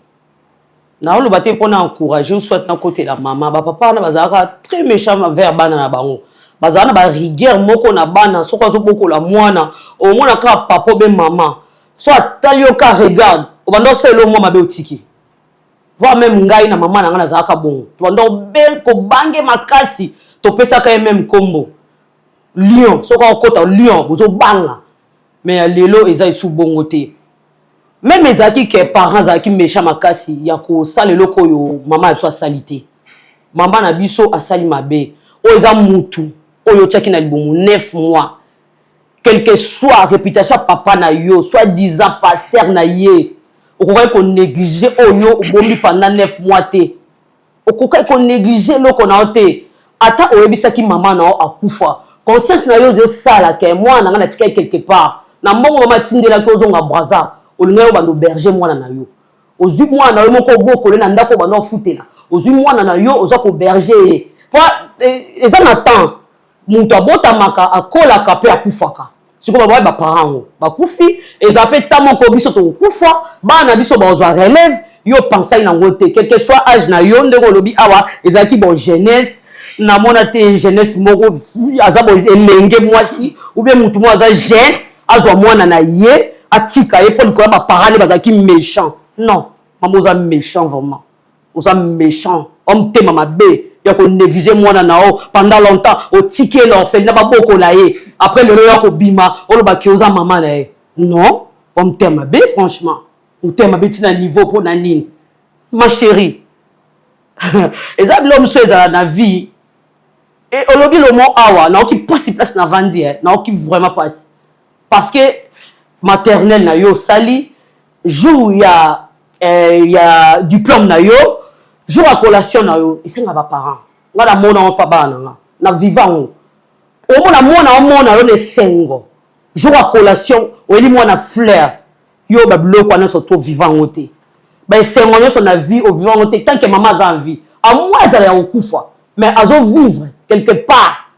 Naoloba te mpona encourager ou soit nakotela mama, bapapa wana bazalaka très méchant vers bana na bango. Bazala na barigueur moko na bana. Soki azobokola mwana, omona kaka papa obe mama, so atali yo ka regarde, obanda osalela mwa mabe, otiki. Voire même ngai na mama na ngai nazalaka bongo, tobanda kobange makasi, topesaka ye même nkombo lion. Soki akokota lion, bozobanga. Mais ya lelo eza esu bongo te. Même ezalaki ke parent azalaki méchant makasi ya kosala eloko oyo mama na biso asali te. Mama na biso asali mabe oyo eza mutu oyo otiaki na libumu 9 mois. Quelque soit réputation ya papa na yo, soit disant pasteur na ye, okokaki ko négliger oyo obombi pendant 9 mois te. Okokaki ko négliger eloko na yo te. Ata oyebisaki mama na yo akufa, conscience na yo ezosala ke mwana na ngai natikaki quelque part. Na mbongo mama atindelaki ozonga Brazza, olingaki obanda oberger mwana na yo. Ozwi mwana na yo moko obokole na ndako obanda ofutela. Ozwi mwana na yo oza ko berger ye. Po eza na temps. Mutu abotamaka, akolaka pe akufaka. Sikoyo ba ba parents yango bakufi, eza pe temps moko biso tokokufa, bana na biso bakozwa relève, yo opensaki nango te. Quelque soit age na yo, ndenge olobi awa ezalaki bon jeunesse, namona te jeunesse moko aza bo elenge mwasi ou bien mutu moko aza jeune azwa mwana na ye atika ye po likolo ya ba parents nde bazalaki mechant. Non, mama oza mechant vraiment. Oza mechant, oza motema mabe ya ko negliger mwana na yo pendant longtemps, otiki ye na orphelinat babokola ye, après lelo oya kobima oloba ke oza mama na ye. Non, oza motema mabe franchement. Motema mabe ti na niveau po na nini? Ma cherie, eza biloko mosusu ezala na vie. Et olobi le mot awa, naoki pasi place na vandi, eh, naoki vraiment pasi. Parce que maternelle na yo osali jour ya eh, ya diplôme na yo, jour ya collation na yo, esenga ba parents. Nga na mona ngo pa bana nga, na viva ngo. Omona mona omona yo na esengo. Jour ya collation, oyeli mwana fleur. Yo ba biloko wana nyonso to viva ngo te. Ba esengo nyonso na vie o viva ngo te tant que maman aza en vie. A moins azala ya kokufa, mais azo vivre quelque part.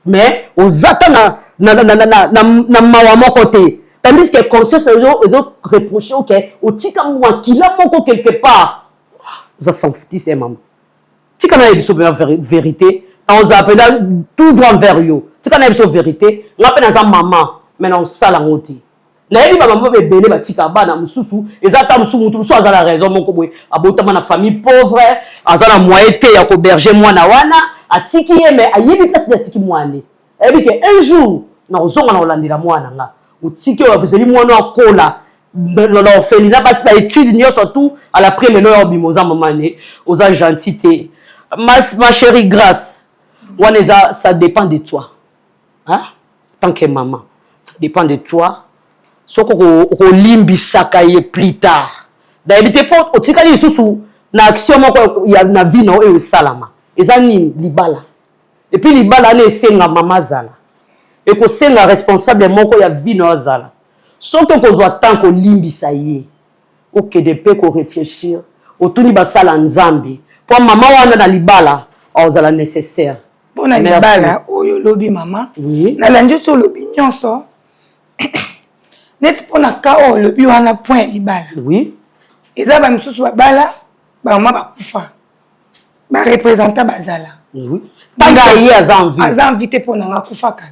Mais oza ta na na na na na na mawa moko te. Tandis que conscience na yo ezo reprocher ok, otika makila moko quelque part. Oza sans foutiste eh maman. Tika na yebiso pena verite, na oza pena tout droit envers yo. Tika na yebiso verite, nga pe naza maman, mais na osala ngo te. Nayebi ba mama ebele batika bana mosusu, eza ata mosusu mutu mosusu aza na raison moko boye, abotama na famille pauvre, aza na moyen te ya koberger mwana wana, atiki ye mais ayebi place nini atiki mwana ne. Ayebi ke un jour nakozonga na kolandela mwana nga. Otiki oyo azali mwana akola na orphelinat, basi ba études nyonso tout, à la près lelo ya obima oza mama ne, oza gentil te. Ma, ma chérie Grâce, wana eza ça dépend de toi. Hein? Tant que maman, ça dépend de toi. Soki okolimbisaka ye plus tard. Nayebi te po otikali lisusu na action moko ya na vie na oyo esalama. Eza nini? Libala. Et puis libala wana esenga mama azala. Ekosenga responsable moko ya vie na azala. Soki okozwa temps kolimbisa ye, okende pe ko réfléchir, otuni basala Nzambe po mama wana na libala akozala nécessaire. Mpo na libala oyo olobi mama, oui. Nalandi oti olobi nyonso neti mpo na ka oyo olobi wana point ya libala, oui. Eza bamisusu babala bamama bakufa, barepresentant bazala, oui. Tanga ye aza en vie, aza en vie te mpo na nga akufa kala.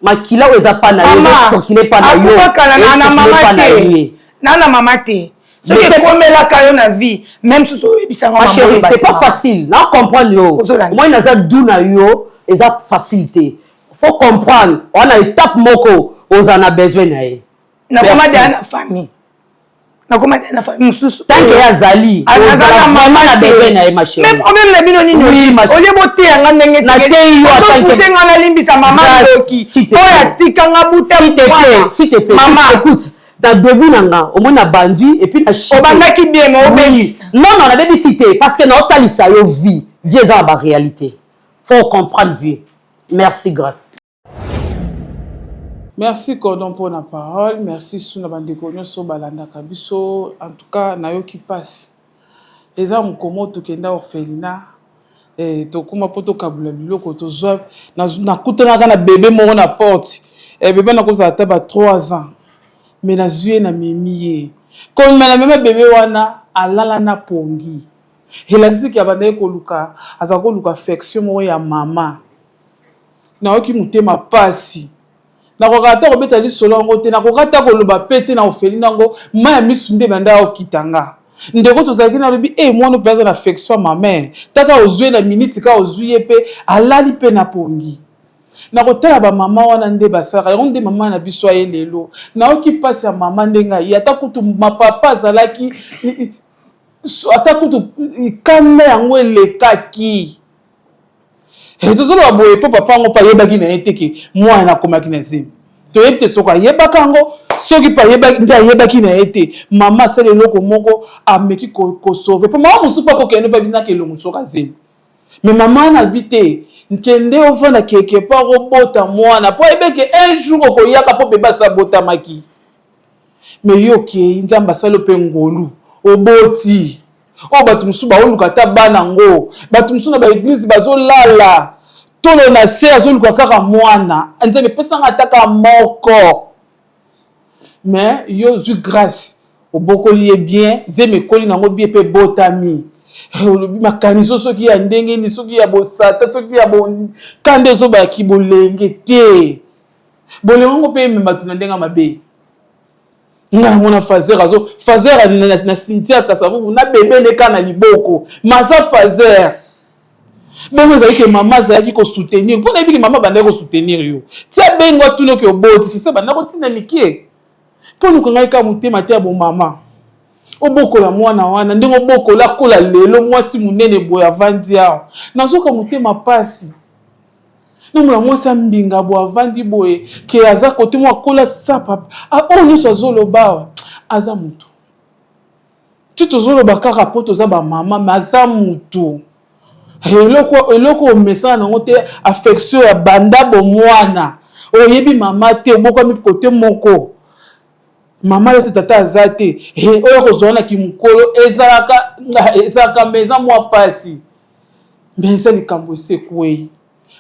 Makila oyo eza pa na yo, circule pa na yo, akufa kala na na mama te, na na mama te. Soki ekomelaka yo na vie, même soki oyebisanga ma chérie, c'est pas facile na comprendre yo. Moi naza du na yo, eza facile te. Faut comprendre wana étape moko oza na besoin na ye. Nakoma deya na famille, nakoma deya na famille mosusu. Tant que ye azali, aza mama na besoin na ye, ma chérie. Mais problème na bino nini? Olie boteya nga ndenge nateyi yo atopuse nga nalimbisa mama ndoki oyo atika nga buta. S'il te plaît, mama, écoute, na début na nga omoni na bandi et puis na chute. Obandaki bien mais obebisa. Non non, nabebisi te parce que naotalisa yo vie. Vie eza na ba réalité, faut comprendre vie. Merci Grâce. Merci Cordon pour la parole. Merci Suna bandeko nyonso balandaka biso. En tout cas, nayoki pasi. Eza mokomo tokenda orphelinat. Eh, tokoma po tokabula biloko tozwa nakutanaka na bebe moko na porte. Eh, bebe nakozala ata ba 3 ans. Mais nazwi ye na memi ye. Komema na mema bebe wana alala na pongi. Elakisi ke abandaki koluka, azala koluka affection moko ya mama. Nayoki motema pasi. Nakoka ata kobeta lisolo yango te, nakoka ata koloba pe te na orphelinat yango, mayi ya misu nde ebanda kokita nga. Ndeko tozalaki na alobi, eh mwana oyo pe aza na affection ya mama eh. Taka ozwi ye na minute kaka ozwi ye pe alali pe na pongi. Nakotala ba mama wana nde basalaka yango nde mama na biso aye lelo. Nayoki pasi ya mama ndenge aye, ata kutu ma papa azalaki ata kutu kanda yango elekaki. Eh, tozoloba boye mpo papa yango mpe ayebaki na ye te ke mwana akomaki na zemi. Toyebi te soki ayebaka yango, soki mpe ayebaki nde ayebaki na ye te. Mama asali eloko moko, ameki kosauve mpo mama mosusu mpe akokende mpe abinaka elongo soki azeli. Mais mama wana abi te, nkende ovanda quelque part obota mwana mpo ayebi ke un jour okoyaka mpo bebe asi abotamaki. Mais yo okei, Nzambe asali yo mpe ngolu, oboti. Oyo bato mosusu baoluka ata bana yango, bato mosusu na ba eglise bazolala tolo na se, azoluka kaka mwana. Nzambe epesanga ata kaka moko. Mais yo ozwi grâce, obokoli ye bien, zemi ekoli nango bien mpe ebotami. Olobi makanisi soki ya ndenge nini, soki ya bosata, soki ya bokanda, ezobaki bolenge te. Bolengo yango mpe emema bato na ndenge ya mabe. Nga namona fazer azo fazer na cimetière Kasavubu na bebe ne kaka na liboko maza fazer. Bongo ezalaki ke mama azalaki kosoutenir, mpo nayebi ke mama abandaki kosoutenir yo ti abengi atuni oke oboti sese banda kotinda mike mpo luka ngai kaka motema te ya bomama obokola mwana wana ndenge obokola akola lelo mwasi monene boye avandi awa nazoka motema pasi. Namona mwasi ya mbinga boye avandi boye ke aza kote moko akola sapa oyo nyonso azoloba awa aza mutu ti tozoloba kaka po toza ba mama me aza mutu eloko eloko omesana nango te affection ya banda bomwana oyebi mama te obokwami kote moko mama aza te tata aza te oyo akozwa na kimokolo ezalaka ezalaka me eza mwa pasi. Mais eza likambo esi ekueyi.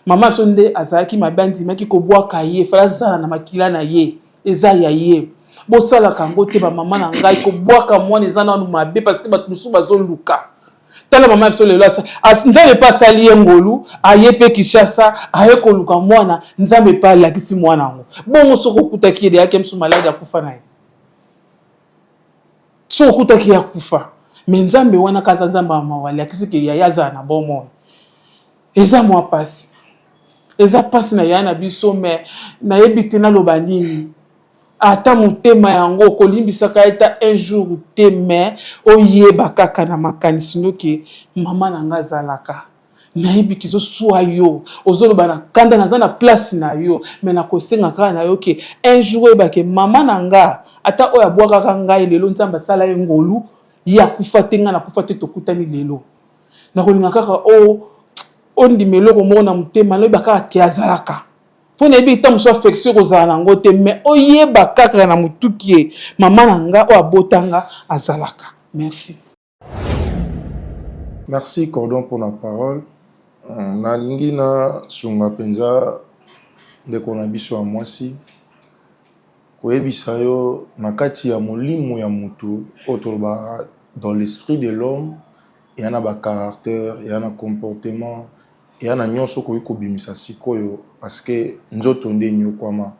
Maman biso nde azalaki mabe andimaki kobwaka ye fallait azala na makila na ye eza ya ye. Bosalaka yango te ba maman na ngai kobwaka mwana eza nanu mabe parce que bato mosusu bazoluka. Tala maman biso lelo Nzambe pe asali ye ngolu aye pe Kinshasa aye koluka mwana Nzambe pe alakisi mwana yango. Bongo soki okutaki ye deja ke mosusu malade akufa na ye. Soki okutaki ye akufa mais Nzambe wana ka aza Nzambe ya mawa alakisi ke yaya azala na bomoi. Eza mwa pasi. Eza pasi na yaya na biso mais nayebi te naloba nini. Ata motema yango okolimbisaka ye ata un jour te mais oyeba kaka na makanisi no ke mama na nga azalaka. Nayebi ke ezosua yo, ozoloba na kanda, naza na place na yo, mais nakosenga kaka na yo ke un jour oyeba ke mama na nga, ata oyo abwakaka ngai lelo Nzambe asala ye ngolu, ye akufa te, ngai nakufa te, tokutani lelo. Nakolinga kaka ondima eloko moko na motema, noyeba kaka ke azalaka. Po nayebi tango mosusu affection ekozala na yango te, mais oyeba kaka na mutu ke mama na nga oyo abota nga azalaka. Merci. Merci cordon pona parole nalingi na sunga penza ndeko na biso ya mwasi koyebisa yo na kati ya molimo ya mutu oyo tolobaka dans l'esprit de l'homme eya na ba caractère eya na comportement eya na nyonso okoki kobimisa sikoyo parce que nzoto nde enyokwama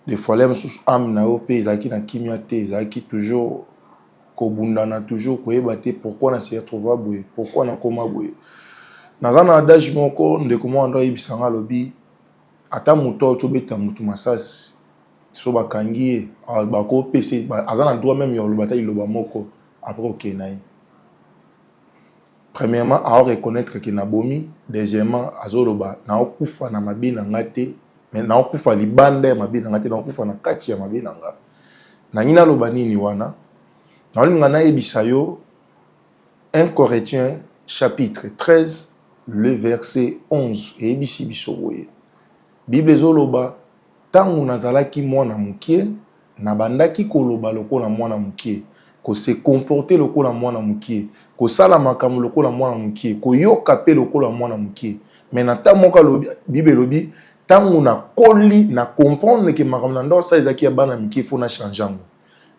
des fois le mosusu ame na yo pe ezalaki na kimia te ezalaki toujours kobundana toujours koyeba te pourquoi na se retrouva boye pourquoi nakoma boye naza na adage moko ndeko moko ando ayebisa nga alobi ata moto auti obeta moto masasi so bakangi ye bakopesa aza na droit meme ya koloba ata liloba moko après okei na ye premièrement ao reconnaître ke nabomi deuxièmement azoloba naokufa na mabe na nga te mais naokufa libanda ya mabe na nga te naokufa na kati ya mabe na nga Nangi naloba nini wana? Naolinga nayebisa yo 1 Corinthiens chapitre 13 le verset 11 eyebisi biso boye. Bible ezoloba ntango nazalaki mwana mokie, nabandaki koloba lokola mwana mokie, ko se comporter lokola mwana mokie, kosala makambo lokola mwana mokie, koyoka mpe lokola mwana mokie. Mais na ntango moko alobi, Bible elobi Tango na koli na comprendre que makambo na ndako asala ezalaki ya bana mike faut na changer yango.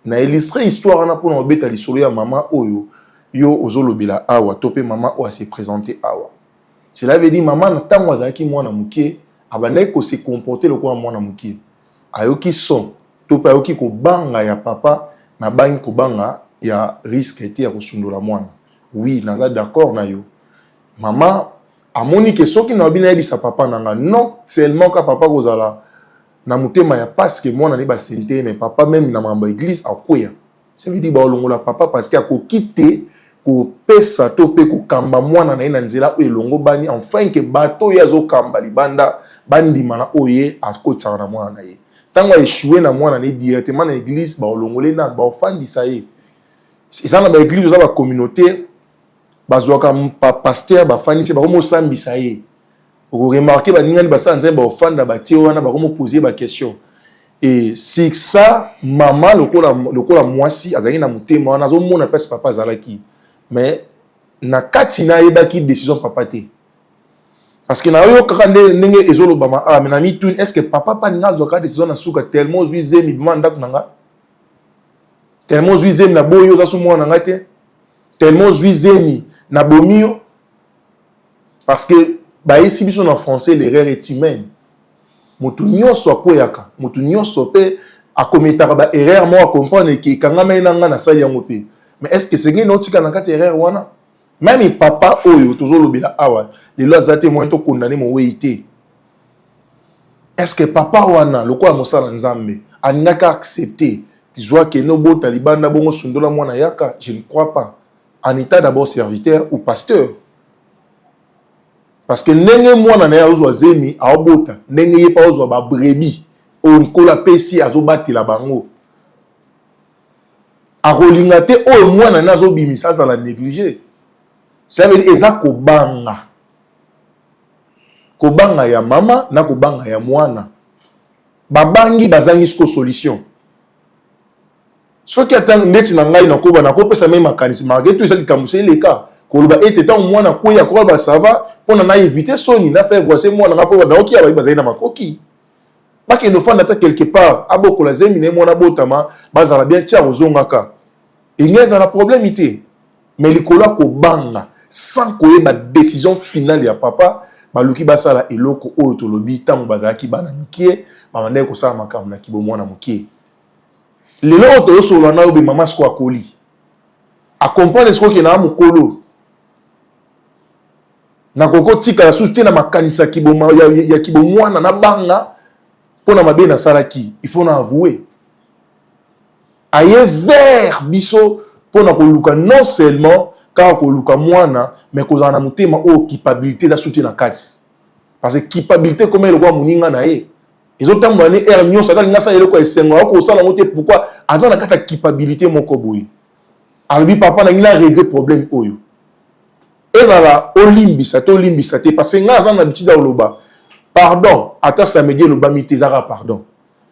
Na illustre histoire wana pona kobeta lisolo ya mama oyo yo ozolobela awa to pe mama oyo a se presenter awa. Cela veut dire mama na tango azalaki mwana muke abandaki ko se comporter lokola mwana muke. Ayoki son to pe ayoki kobanga ya papa nabangi kobanga ya risque te ya kosundola mwana. Oui naza d'accord na yo. Mama amoni ke soki nalobi nayebisa papa na nga non seulement ka papa kozala na motema ya pasi ke mwana ne basente ye mais papa meme na makambo ya eglise akweya ça veut dire baolongola papa parce que akoki te kopesa to mpe kokamba mwana na ye na nzela oyo elongobani enfin ke bato oyo azokamba libanda bandima na oyo ye akotisaka na mwana na ye. Ntango a échoué na mwana na ye directement na église, baolongole nanu, baofandisa ye. Eza na baeglise, oza bacommunauté, bazwaka pasteur, bafandisi, bakomosambisa ye. Okoremarquer baningani basala Nzambe, baofanda, batie wana, bakomopose ye baquestion. Et sur ça, mama lokola mwasi azalaki na motema wana, azomona mpasi papa azalaki, mais na kati na ayebaki décision papa te, parce que nayokaka ndenge ezolobama awa. Mais na mituni, est ce que papa mpa alinga azwaka décision na suka, tellement ozwi zemi, bima na ndako na nga, tellement ozwi zemi, na boyi, oza so mwana na ngai te, tellement ozwi zemi, nabomi yo? Parce que bayesi biso na français, l'erreur est humaine. Motu nyonso akweyaka, motu nyonso mpe akometaka baerreur moko, acomprendre ke ekangama ye na ngai, nasali yango mpe. Mais est ce que esengeli na otika na kati ya erreur wana? Même papa oyo tozolobela awa lelo aza te moyen tokondane mowei te. Est ce que papa wana, lokola mosala Nzambe, alingaki accepter zwa, kende obota libanda, bongo sundola mwana yaka? Je ne crois pas, en état d'abord serviteur ou pasteur, parce que ndenge mwana na ye azozwa zemi, aobota, ndenge ye mpe azozwa babrebis oyo Nkolo apesi, azobatela bango, akolinga te oyo mwana na azobimisa azala négligé. Cela veut dire eza kobanga, kobanga ya mama na kobanga ya mwana. Babangi, bazangi siko solution. Soki ata ndeti na ngai nakoba, nakopesa mai makanisi, malgré tout eza likambo se eleka koloba ete ntango mwana kweya, akoka basava mpona na éviter soni na faire voice mwana nga, mpo naoki ya bayi bazali na makoki, bakende ofanda ata quelque part, abokola zemi na ye, mwana abotama, bazala bien, tia kozongaka enge, ezala problème te. Mais likolo ya kobanga, sans koyeba décision finale ya papa, baluki basala eloko oyo tolobi. Ntango bazalaki bana mike, babandaki kosala makambo na kibomwana moke. Lelo oyo tozosolola na yo be, mama siko akoli, acomprendre sikoyo ke na mokolo nakoki kotikala susu te na makanisi ya kibomwana, nabanga mpo na mabe nasalaki, il faut na avouer. Aye vers biso mpo na koluka non seulement kaka koluka mwana, mais kozala na motema oyo culpabilité eza su te na kati, parce que culpabilité koma eloko ya moninga na ye, ezotambola ne heure nyonso. Ata alingi asala eloko ya esengo, akosala yango te. Pourquoi? Aza na kati ya culpabilité moko boye. Alobi: "Papa, nangi na régler problème oyo, ezala olimbisa te, olimbisa te." Parce que ngai aza na habitude ya koloba pardon, ata samedi elobami te, ezaka pardon.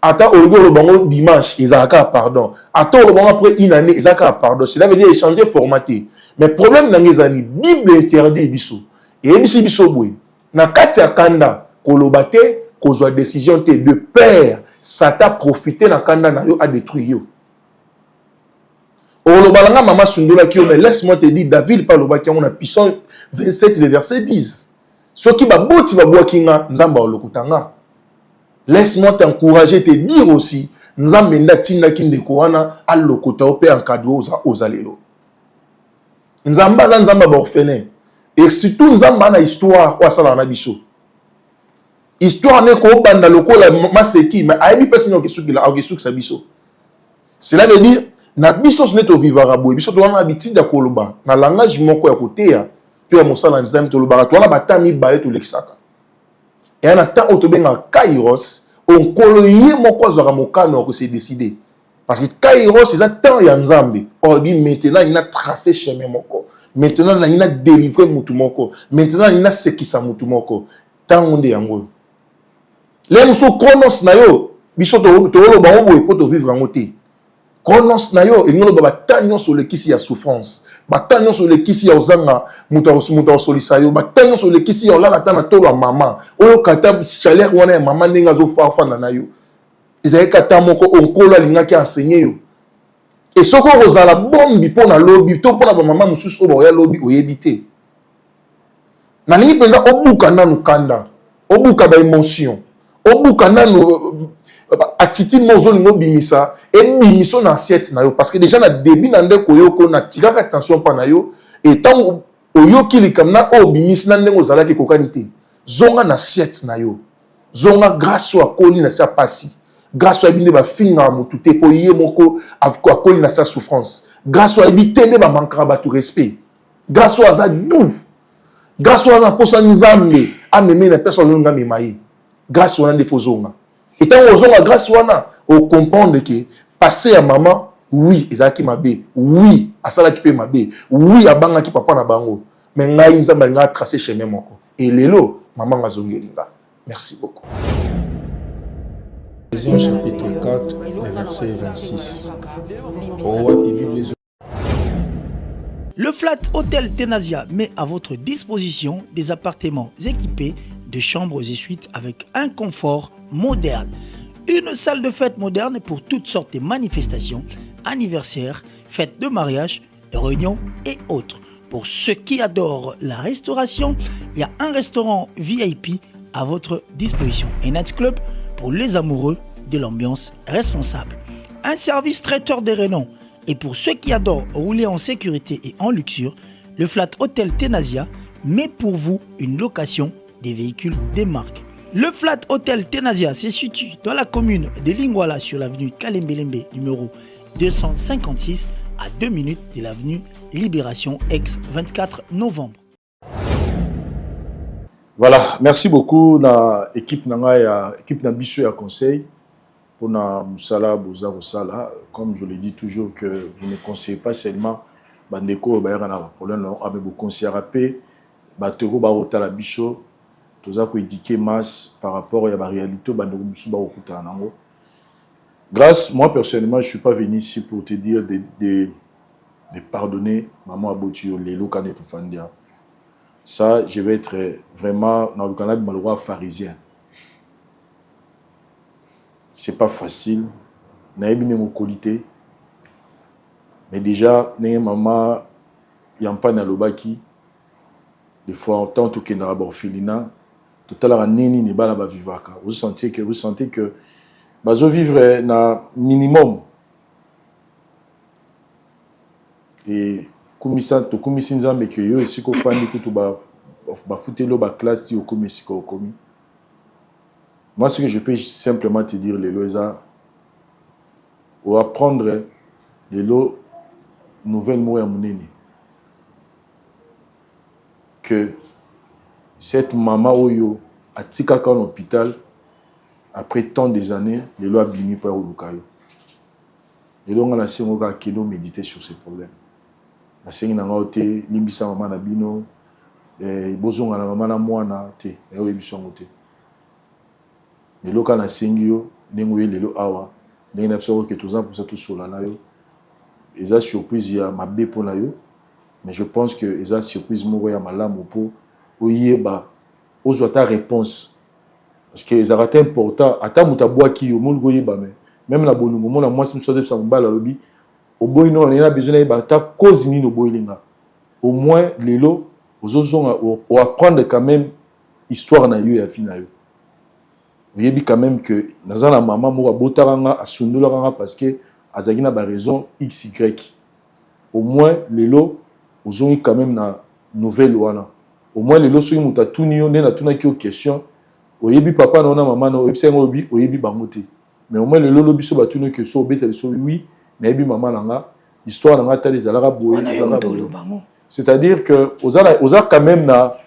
Ata olobi, oloba yango dimanche, ezalaka kaka pardon. Ata oloba yango après une année, eza kaka pardon. Cela veut dire échanger format te. Mais problème na ngai ezali, Bible interdit biso, eyebisi biso boye: na kati ya kanda, koloba te, kozwa décision te, de peur Satan profite na kanda na yo, adétruire yo. Oloba na nga, mama sundolaki yo, mais laisse-moi te dire, David mpe alobaki yango na Psaume 27, le verset 10: "Soki baboti babwaki nga, Nzambe alokota nga." Laisse-moi t'encourager, te dire aussi, Nzambe nde atindaki ndeko wana alokota yo mpe encadre oza lelo. Nzambe aza Nzambe ya baorphelin, et surtout Nzambe ana histoire oyo asalaka na biso. Histoire ne kobanda lokola maseki, mais ayebi mpe sini akesukisa biso. Cela veut dire na biso nyonso nde tovivaka boye, biso towana na habitude ya koloba na langage moko ya koteya to ya mosala Nzambe. Tolobaka towana bata mibale tolekisaka eya na temps oyo tobengaka kairos, oyo Nkolo ye moko azwaka mokano ya kose décider, parce que kairos eza temps ya Nzambe. Oyo alobi: "Maintenant nalingi na tracer chemin moko, maintenant nalingi na délivrer mutu moko, maintenant nalingi nasekisa mutu moko." Ntango nde yango oyo le mosusu chronos na yo. Biso toloba yango boye mpo tovivre yango te. Chronos na yo elingi oloba bata nyonso olekisi ya souffrance, bata nyonso olekisi ya ozanga moto akosolisa yo, bata nyonso olekisi ya olala ata na tolo ya mama, oyoka ata chaleur wana ya mama ndenge azofanda na yo, ezalaki ata moko oyo Nkolo alingaki enseigner yo. E soki okozala bombi mpo na lobi to mpo na bamama mosusu oyo bakoya lobi, oyebi te. Nalingi mpenza obuka nanu kanda, obuka baémotion, obuka nanu attitude moko ozolinga obimisa, ebimiso na assiette na yo, parce que déjà na début na ndeko oyoko natikaka attention mpa na yo. E ntango oyoki likambo na oyo obimisi na ndenge ozalaki ekokani te, zonga na assiette na yo, zonga. Grâce oyo akoli na se ya pasi, grâce oyo ayebi nde bafingaka motu te mpo ye moko akoli na se ya souffrance, grâce oyo ayebi te nde bamankaka bato respect, grâce oyo aza doux, grâce oyo aza na mposa Nzambe ameme na personne azolinga amema ye, grâce wana nde fo zonga. Etango ozonga grâce wana, ocomprendre ke passé ya mama, oui, ezalaki mabe, oui, asalaki mpe mabe, oui, abangaki papa na bango, mais ngai Nzambe alinga atrace chemin moko e lelo mama nga azongeli nga. Merci beaucoup. Ephésiens chapitre 4, le verset 26. Oh, Le Flat Hotel Tenasia met à votre disposition des appartements équipés de chambres et suites avec un confort moderne. Une salle de fête moderne pour toutes sortes de manifestations, anniversaires, fêtes de mariage, réunions et autres. Pour ceux qui adorent la restauration, il y a un restaurant VIP à votre disposition. Un night club pour les amoureux de l'ambiance responsable. Un service traiteur de renom. Et pour ceux qui adorent rouler en sécurité et en luxure, le Flat Hotel Tenasia met pour vous une location des véhicules des marques. Le Flat Hotel Tenasia se situe dans la commune de Lingwala sur l'avenue Kalembelembe numéro 256 à 2 minutes de l'avenue Libération ex 24 novembre. Voilà, merci beaucoup na équipe na ngai ya équipe na biso ya conseil mpona mosala boza kosala. Comme je le dis toujours que vous ne conseillez pas seulement bandeko oyo bayaka na baproblème na bango, mais boconseillaka mpe bato oyo bakotala biso. Toza koéduquer masse par rapport ya baréalité oyo bandeko mosusu bakokutana nango. Grâce, moi personnellement, je suis pas venu ici pour te dire de pardonner maman aboti yo lelo kane tofandia. Ça, je vais être vraiment dans le canal de roi pharisien, c'est pas facile. Nayebi ndenge okoli te, mais déjà ndenge mama ya mpani alobaki, des fois ntango tokendaka baorphelinat, totalaka ndenge nini bana bavivaka. Vous sentez que, vous sentez que bazovivre na minimum. E kumisa, tokumisi Nzambe ke yo esika ofandi kutu bafuteli yo baclasse ti okomi esika okomi. Moi, ce que je peux simplement te dire lelo eza oapprendre lelo nouvelle moko ya monene, que cette mama oyo atikaka na hôpital après tant des années, lelo abimi mpo ya koluka yo. Lelo nga nasengo kaka kende oméditer sur ces problèmes. Nasengi na ngai te limbisa mama na bino, bozonga na mama na mwana te, naye oyebi yango te. Lelo kaka nasengi yo ndenge oye lelo awa, ndenge na biso oke, toza mposa tosola na yo. Eza surprise ya mabe mpo na yo, mais je pense que eza surprise moko ya malamu mpo oyeba, ozwa ata réponse, parce que ezalaka te important. Ata moto abwaki yo, moluka oyeba. Mais même na bolingo, omona mwasi mosusu azobisa mobali, alobi: "Oboyi no, na besoin nayeba ata cause nini oboyeli nga." Au moins lelo ozozonga, oapprendre quand même histoire na yo ya vie na yo. Oyebi quand même que naza na mama moko abotaka nga, asundolaka nga parce que azalaki na baraison xy. Au moins lelo ozongi quand même na nouvelle wana. Au moins lelo soki moto atuni yo, nde natunaki yo question: "Oyebi papa na yo na mama na?" Oyebisa yango, olobi oyebi bango te. Mais au moins lelo lobi so batuni yo question, obeta biso: "Oui, nayebi mama na nga, histoire na nga tala, ezalaka boye, ezalaka boye." C'est-à-dire que oza, oza quand même na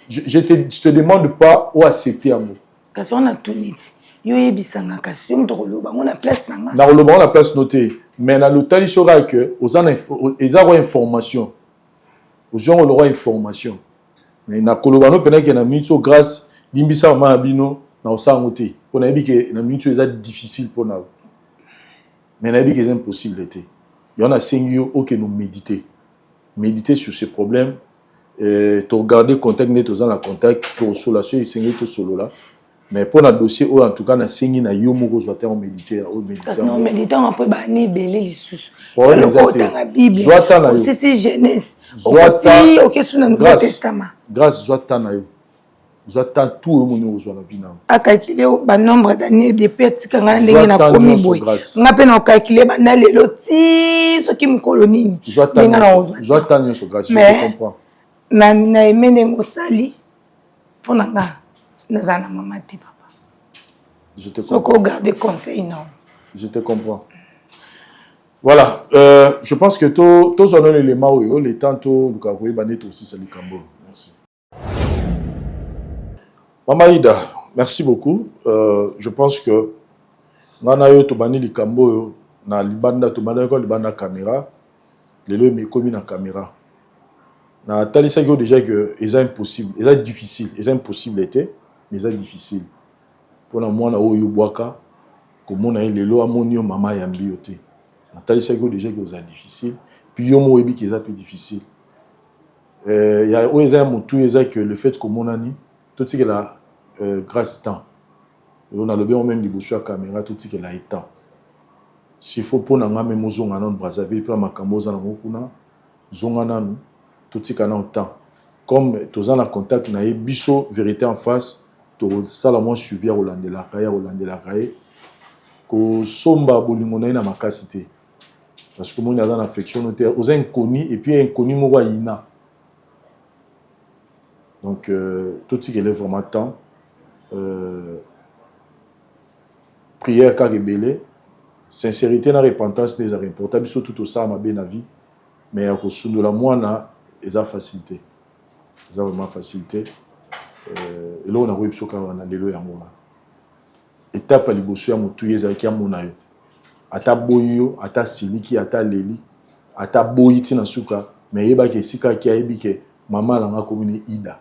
je te demande pas oaccepter yango. Kasi wana tuni ti yo oyebisanga, kasi yo moto koloba yango na place na nga. Nakoloba yango na place no te, mais na lotali so kaka ke oza na eza kwa information, ozwi yango lokwa information. Mais nakoloba no mpena ke na minute oyo, Grâce, limbisa mama na bino, na kosala yango te, mpo nayebi ke na minute oyo eza difficile mpo na yo, mais nayebi ke eza impossible te. Yango nasengi yo okende méditer, méditer sur ces problèmes. Togarde contact nde toza na contact, tokosola so esengeli tosolola. Mais mpo na dossier oyo, en tout cas nasengi na yo moko ozwa te oméditer. Kasi na oméditer yango mpo ebani ebele lisusu. Problème eza te. Otanga Bible. Zwa temps na yo. Osisi Genèse. Zwa okoti okesu na Nouveau Testament. Grâce, zwa temps na yo, zwa temps tout oyo omoni ozwa na vie na yo. Acalculer banombre d'année depuis atika ngai na ndenge Zwa temps nakomi nyonso, boye. Grâce. Nga mpe na ocalculer banda lelo ti soki mokolo nini. Zwa temps ndenge na nyonso. ozwa. Zwa temps nyonso, Grâce, je Mais te comprends. Na eme ndenge osali mpo na nga, nazala na mama te, papa. Je te Soki comprends. ogarde conseil non. Je te comprends. Voilà, je pense que tozwa nano élément oyo, le temps toluka koyeba nde tosisa likambo. Merci Mama Ida, merci beaucoup. Je pense que Nga na yo tobandi likambo oyo na libanda, tobandaki kwa libanda caméra, lelo ekomi na caméra. Natalisaki yo déjà que eza impossible, eza difficile, eza impossible te, mais eza difficile. Pona mwana oyo obwaka, komona ye lelo amoni yo mama ayambi yo te. Natalisaki yo déjà que eza difficile, puis yo moko oyebi que eza pe difficile. Euh, ya oyo eza ya motuya eza que le fait komonani totikela euh, grâce temps. Lelo nalobi yango meme liboso ya camera totikela ye temps. S'il faut mpo na nga meme ozonga nanu Brazzaville mpo na makambo oza nango kuna, zonga nanu totika nanu temps. Comme toza na contact na ye biso verite en face tokosala mwa suivi ya kolandelaka ye ya kolandelaka ye kosomba bolingo na ye na makasi te parce que omoni aza na affection no te oza inconnu et puis inconnu moko ayina donc euh, totikele vraiment temps euh, prière kaka ebele sincérité na repentance nde ezalaka important biso tout tosala mabe na vie mais ya kosundola mwana eza facile te eza vraiment facile te euh, eloko nakoyebi biso kaka wana lelo yango wana etape ya liboso ya motuya ezalaki amona yo ata boyi yo ata siliki ata leli ata boyi ti na suka mais eyebaki esika aki ayebi ke mama na nga akomi ne ida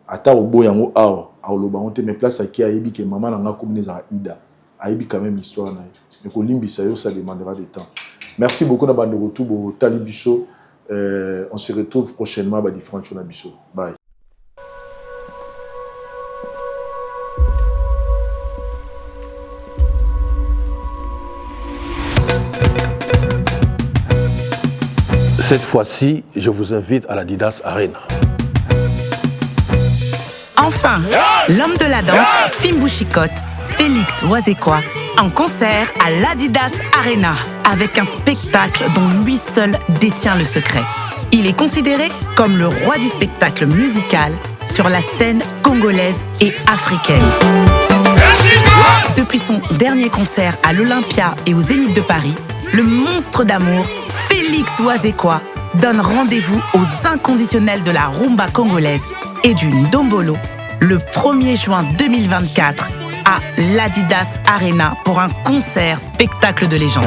ata oboyi yango awa akoloba yango te mais place aki ayebi ke mama na nga akomi ne ezalaka ida ayebi quand même histoire na ye mais kolimbisa yo ça demandera de temps merci beaucoup na bandeko tout botali biso euh, on se retrouve prochainement ba différentes choses na biso bye. Cette fois-ci, je vous invite à l'Adidas Arena. Enfin, l'homme de la danse, Fimbu Chicotte, Félix Wazekwa, en concert à l'Adidas Arena, avec un spectacle dont lui seul détient le secret. Il est considéré comme le roi du spectacle musical sur la scène congolaise et africaine. Depuis son dernier concert à l'Olympia et au Zénith de Paris, le monstre d'amour, Félix Wazekwa, donne rendez-vous aux inconditionnels de la rumba congolaise et du Ndombolo le 1er juin 2024 à l'Adidas Arena pour un concert spectacle de légende.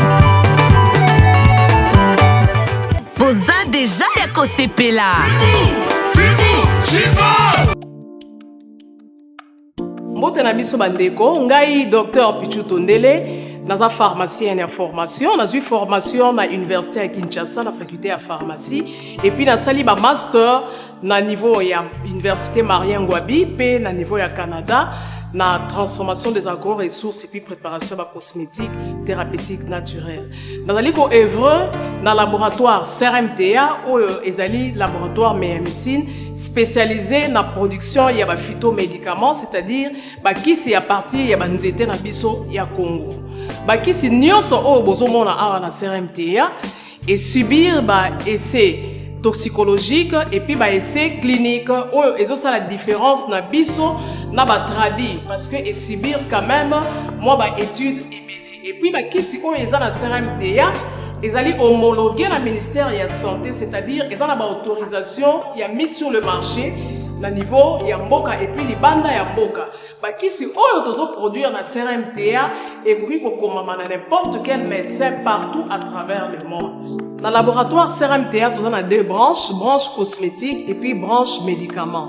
Boza déjà ya kosepela. Mbote na biso bandeko, ngai Dr Pichu Tondele, naza pharmacienne ya formation, nazwi formation na université ya Kinshasa na faculté ya pharmacie et puis nasali ba master na niveau ya université Marien Ngouabi pe na niveau ya Canada na transformation des agro-ressources et puis préparation ya ba cosmétiques thérapeutiques naturelles. Nazali ko œuvre na laboratoire CRMTA oyo ezali laboratoire médecine spécialisé na production ya ba phytomédicaments, c'est-à-dire ba kisi ya partir ya ba nzete na biso ya Congo. Ba kisi nyonso oyo bozomona awa na CRMTA et subir ba essais toxicologique et puis ba essais clinique oyo ezosala différence na biso na ba tradi parce que et subir quand même moi ba études ebele et puis ba kisi oyo eza na CRMTA ezali homologué na ministère ya santé, c'est-à-dire eza na ba autorisation ya mise sur le marché na niveau ya mboka et puis libanda ya mboka. Bakisi oyo tozo produire na CRMTA ekoki kokomama na n'importe quel médecin partout à travers le monde. Na laboratoire CRMTA toza na deux branches, branche cosmétique et puis branche médicament.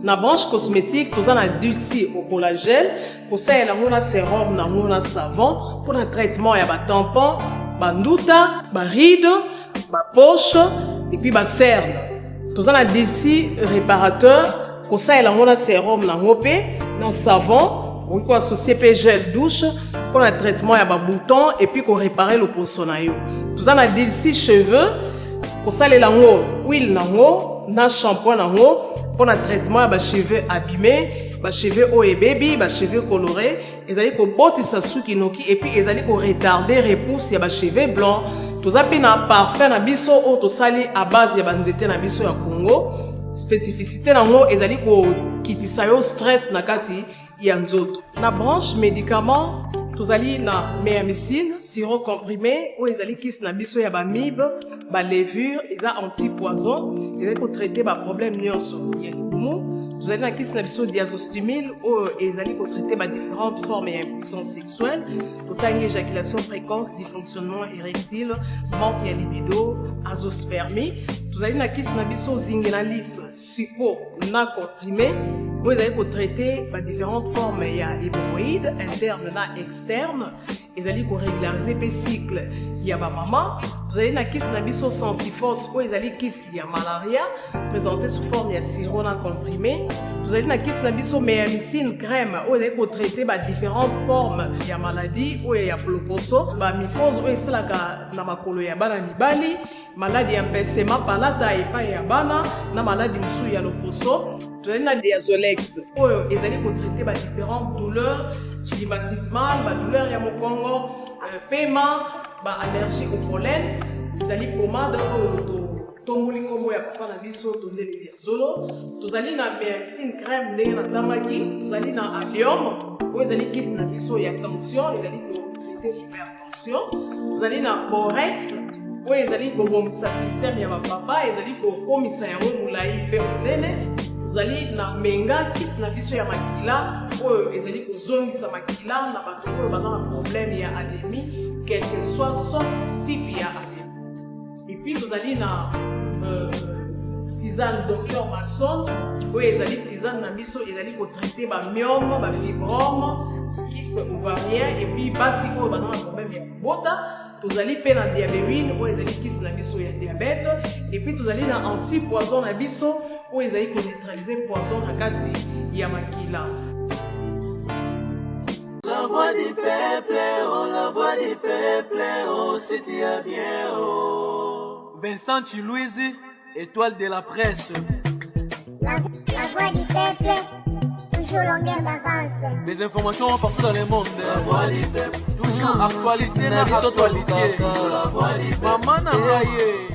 Na branche cosmétique toza na Dulci au collagène, kosalela yango na sérum na yango na savon pour na traitement ya ba tampons, ba nduta, ba rides, ba poches et puis ba cernes. Toza na Dulci réparateur, kosalela yango na serum na yango mpe na savon okoki koassocie mpe gel douche mpo na traitement ya babouton et puis korepare loposo na yo. Toza na Dulci cheveux, kosalela yango huile na yango na shampoing na yango mpo na traitement ya bacheveux abime, bacheveux oyo ebebi, bacheveux coloré. Ezali kobotisa suki noki et puis ezali koretarde repousse ya bacheveux blanc. Toza mpe na parfum na biso oyo tosali à base ya banzete na biso ya Congo. Spécificité nango ezali kokitisa yo stress na kati ya nzoto. Na branche médicament tozali na meamicine sirop comprimé oyo ezali kisi na biso ya bamibe, ba levure, eza anti-poison, ezali kotraite ba problème nyonso ya libumu. Tozali na kisi na biso diazostimil oyo ezali kotraite ba différentes formes ya impuissance sexuelle. Totangi éjaculation précoce, dysfonctionnement érectile, manque ya libido, azospermie. Tozali na kisi na biso zingenalis suppo na comprime oyo ezali kotraite ba différentes formes ya hémorroïde interne na externe. Ezali korégulariser mpe cycle ya bamama. Tozali na kisi na biso sensifos oyo ezali kisi ya malaria, présenté sous forme ya sirop na comprimé. Tozali na kisi na biso meamicine crème oyo ezali kotraite ba différentes formes ya maladie oyo ya ploposo, bamicose oyo esalaka na makolo ya bana mibali, maladi ya mpesema palata epai ya bana na maladi mosusu ya loposo. Tozali na diazolex oyo ezali kotraite ba différentes douleurs rhumatismales, ba douleur ya mokongo, pema, ba allergie au pollen. Ezali pomade oyo totomboli nkombo ya papa na biso Tondele Diazolo. Tozali na meamicine crème ndenge natangaki. Tozali na allium oyo ezali kisi na biso ya tension, ezali kotraite hypertension. Tozali na borex oyo ezali kobongisa système ya bapapa, ezali kokomisa yango molai mpe monene. Tozali na menga, kisi na biso ya makila oyo ezali kozongisa makila na bato oyo baza na problème ya anémie, quel que soit sorte type ya anémie. Et puis tozali na tisane Dr Maxon oyo ezali tisane na biso ezali kotraite bamyome, bafibrome, kyste ovarien, et puis basi oyo baza na problème ya kobota. Tozali mpe na diabewine oyo ezali kisi na biso ya diabète. Et puis tozali na antipoison na biso oyo ezali koneutraliser poison na kati ya makila. La voix du peuple, oh la voix du peuple, oh si tu as bien, oh. Vincent Chiluizi, étoile de la presse. La voix du peuple, toujours longueur d'avance. Les informations partout dans le monde. La voix du peuple, toujours actualité na actualité. La voix du peuple, maman na ngaye.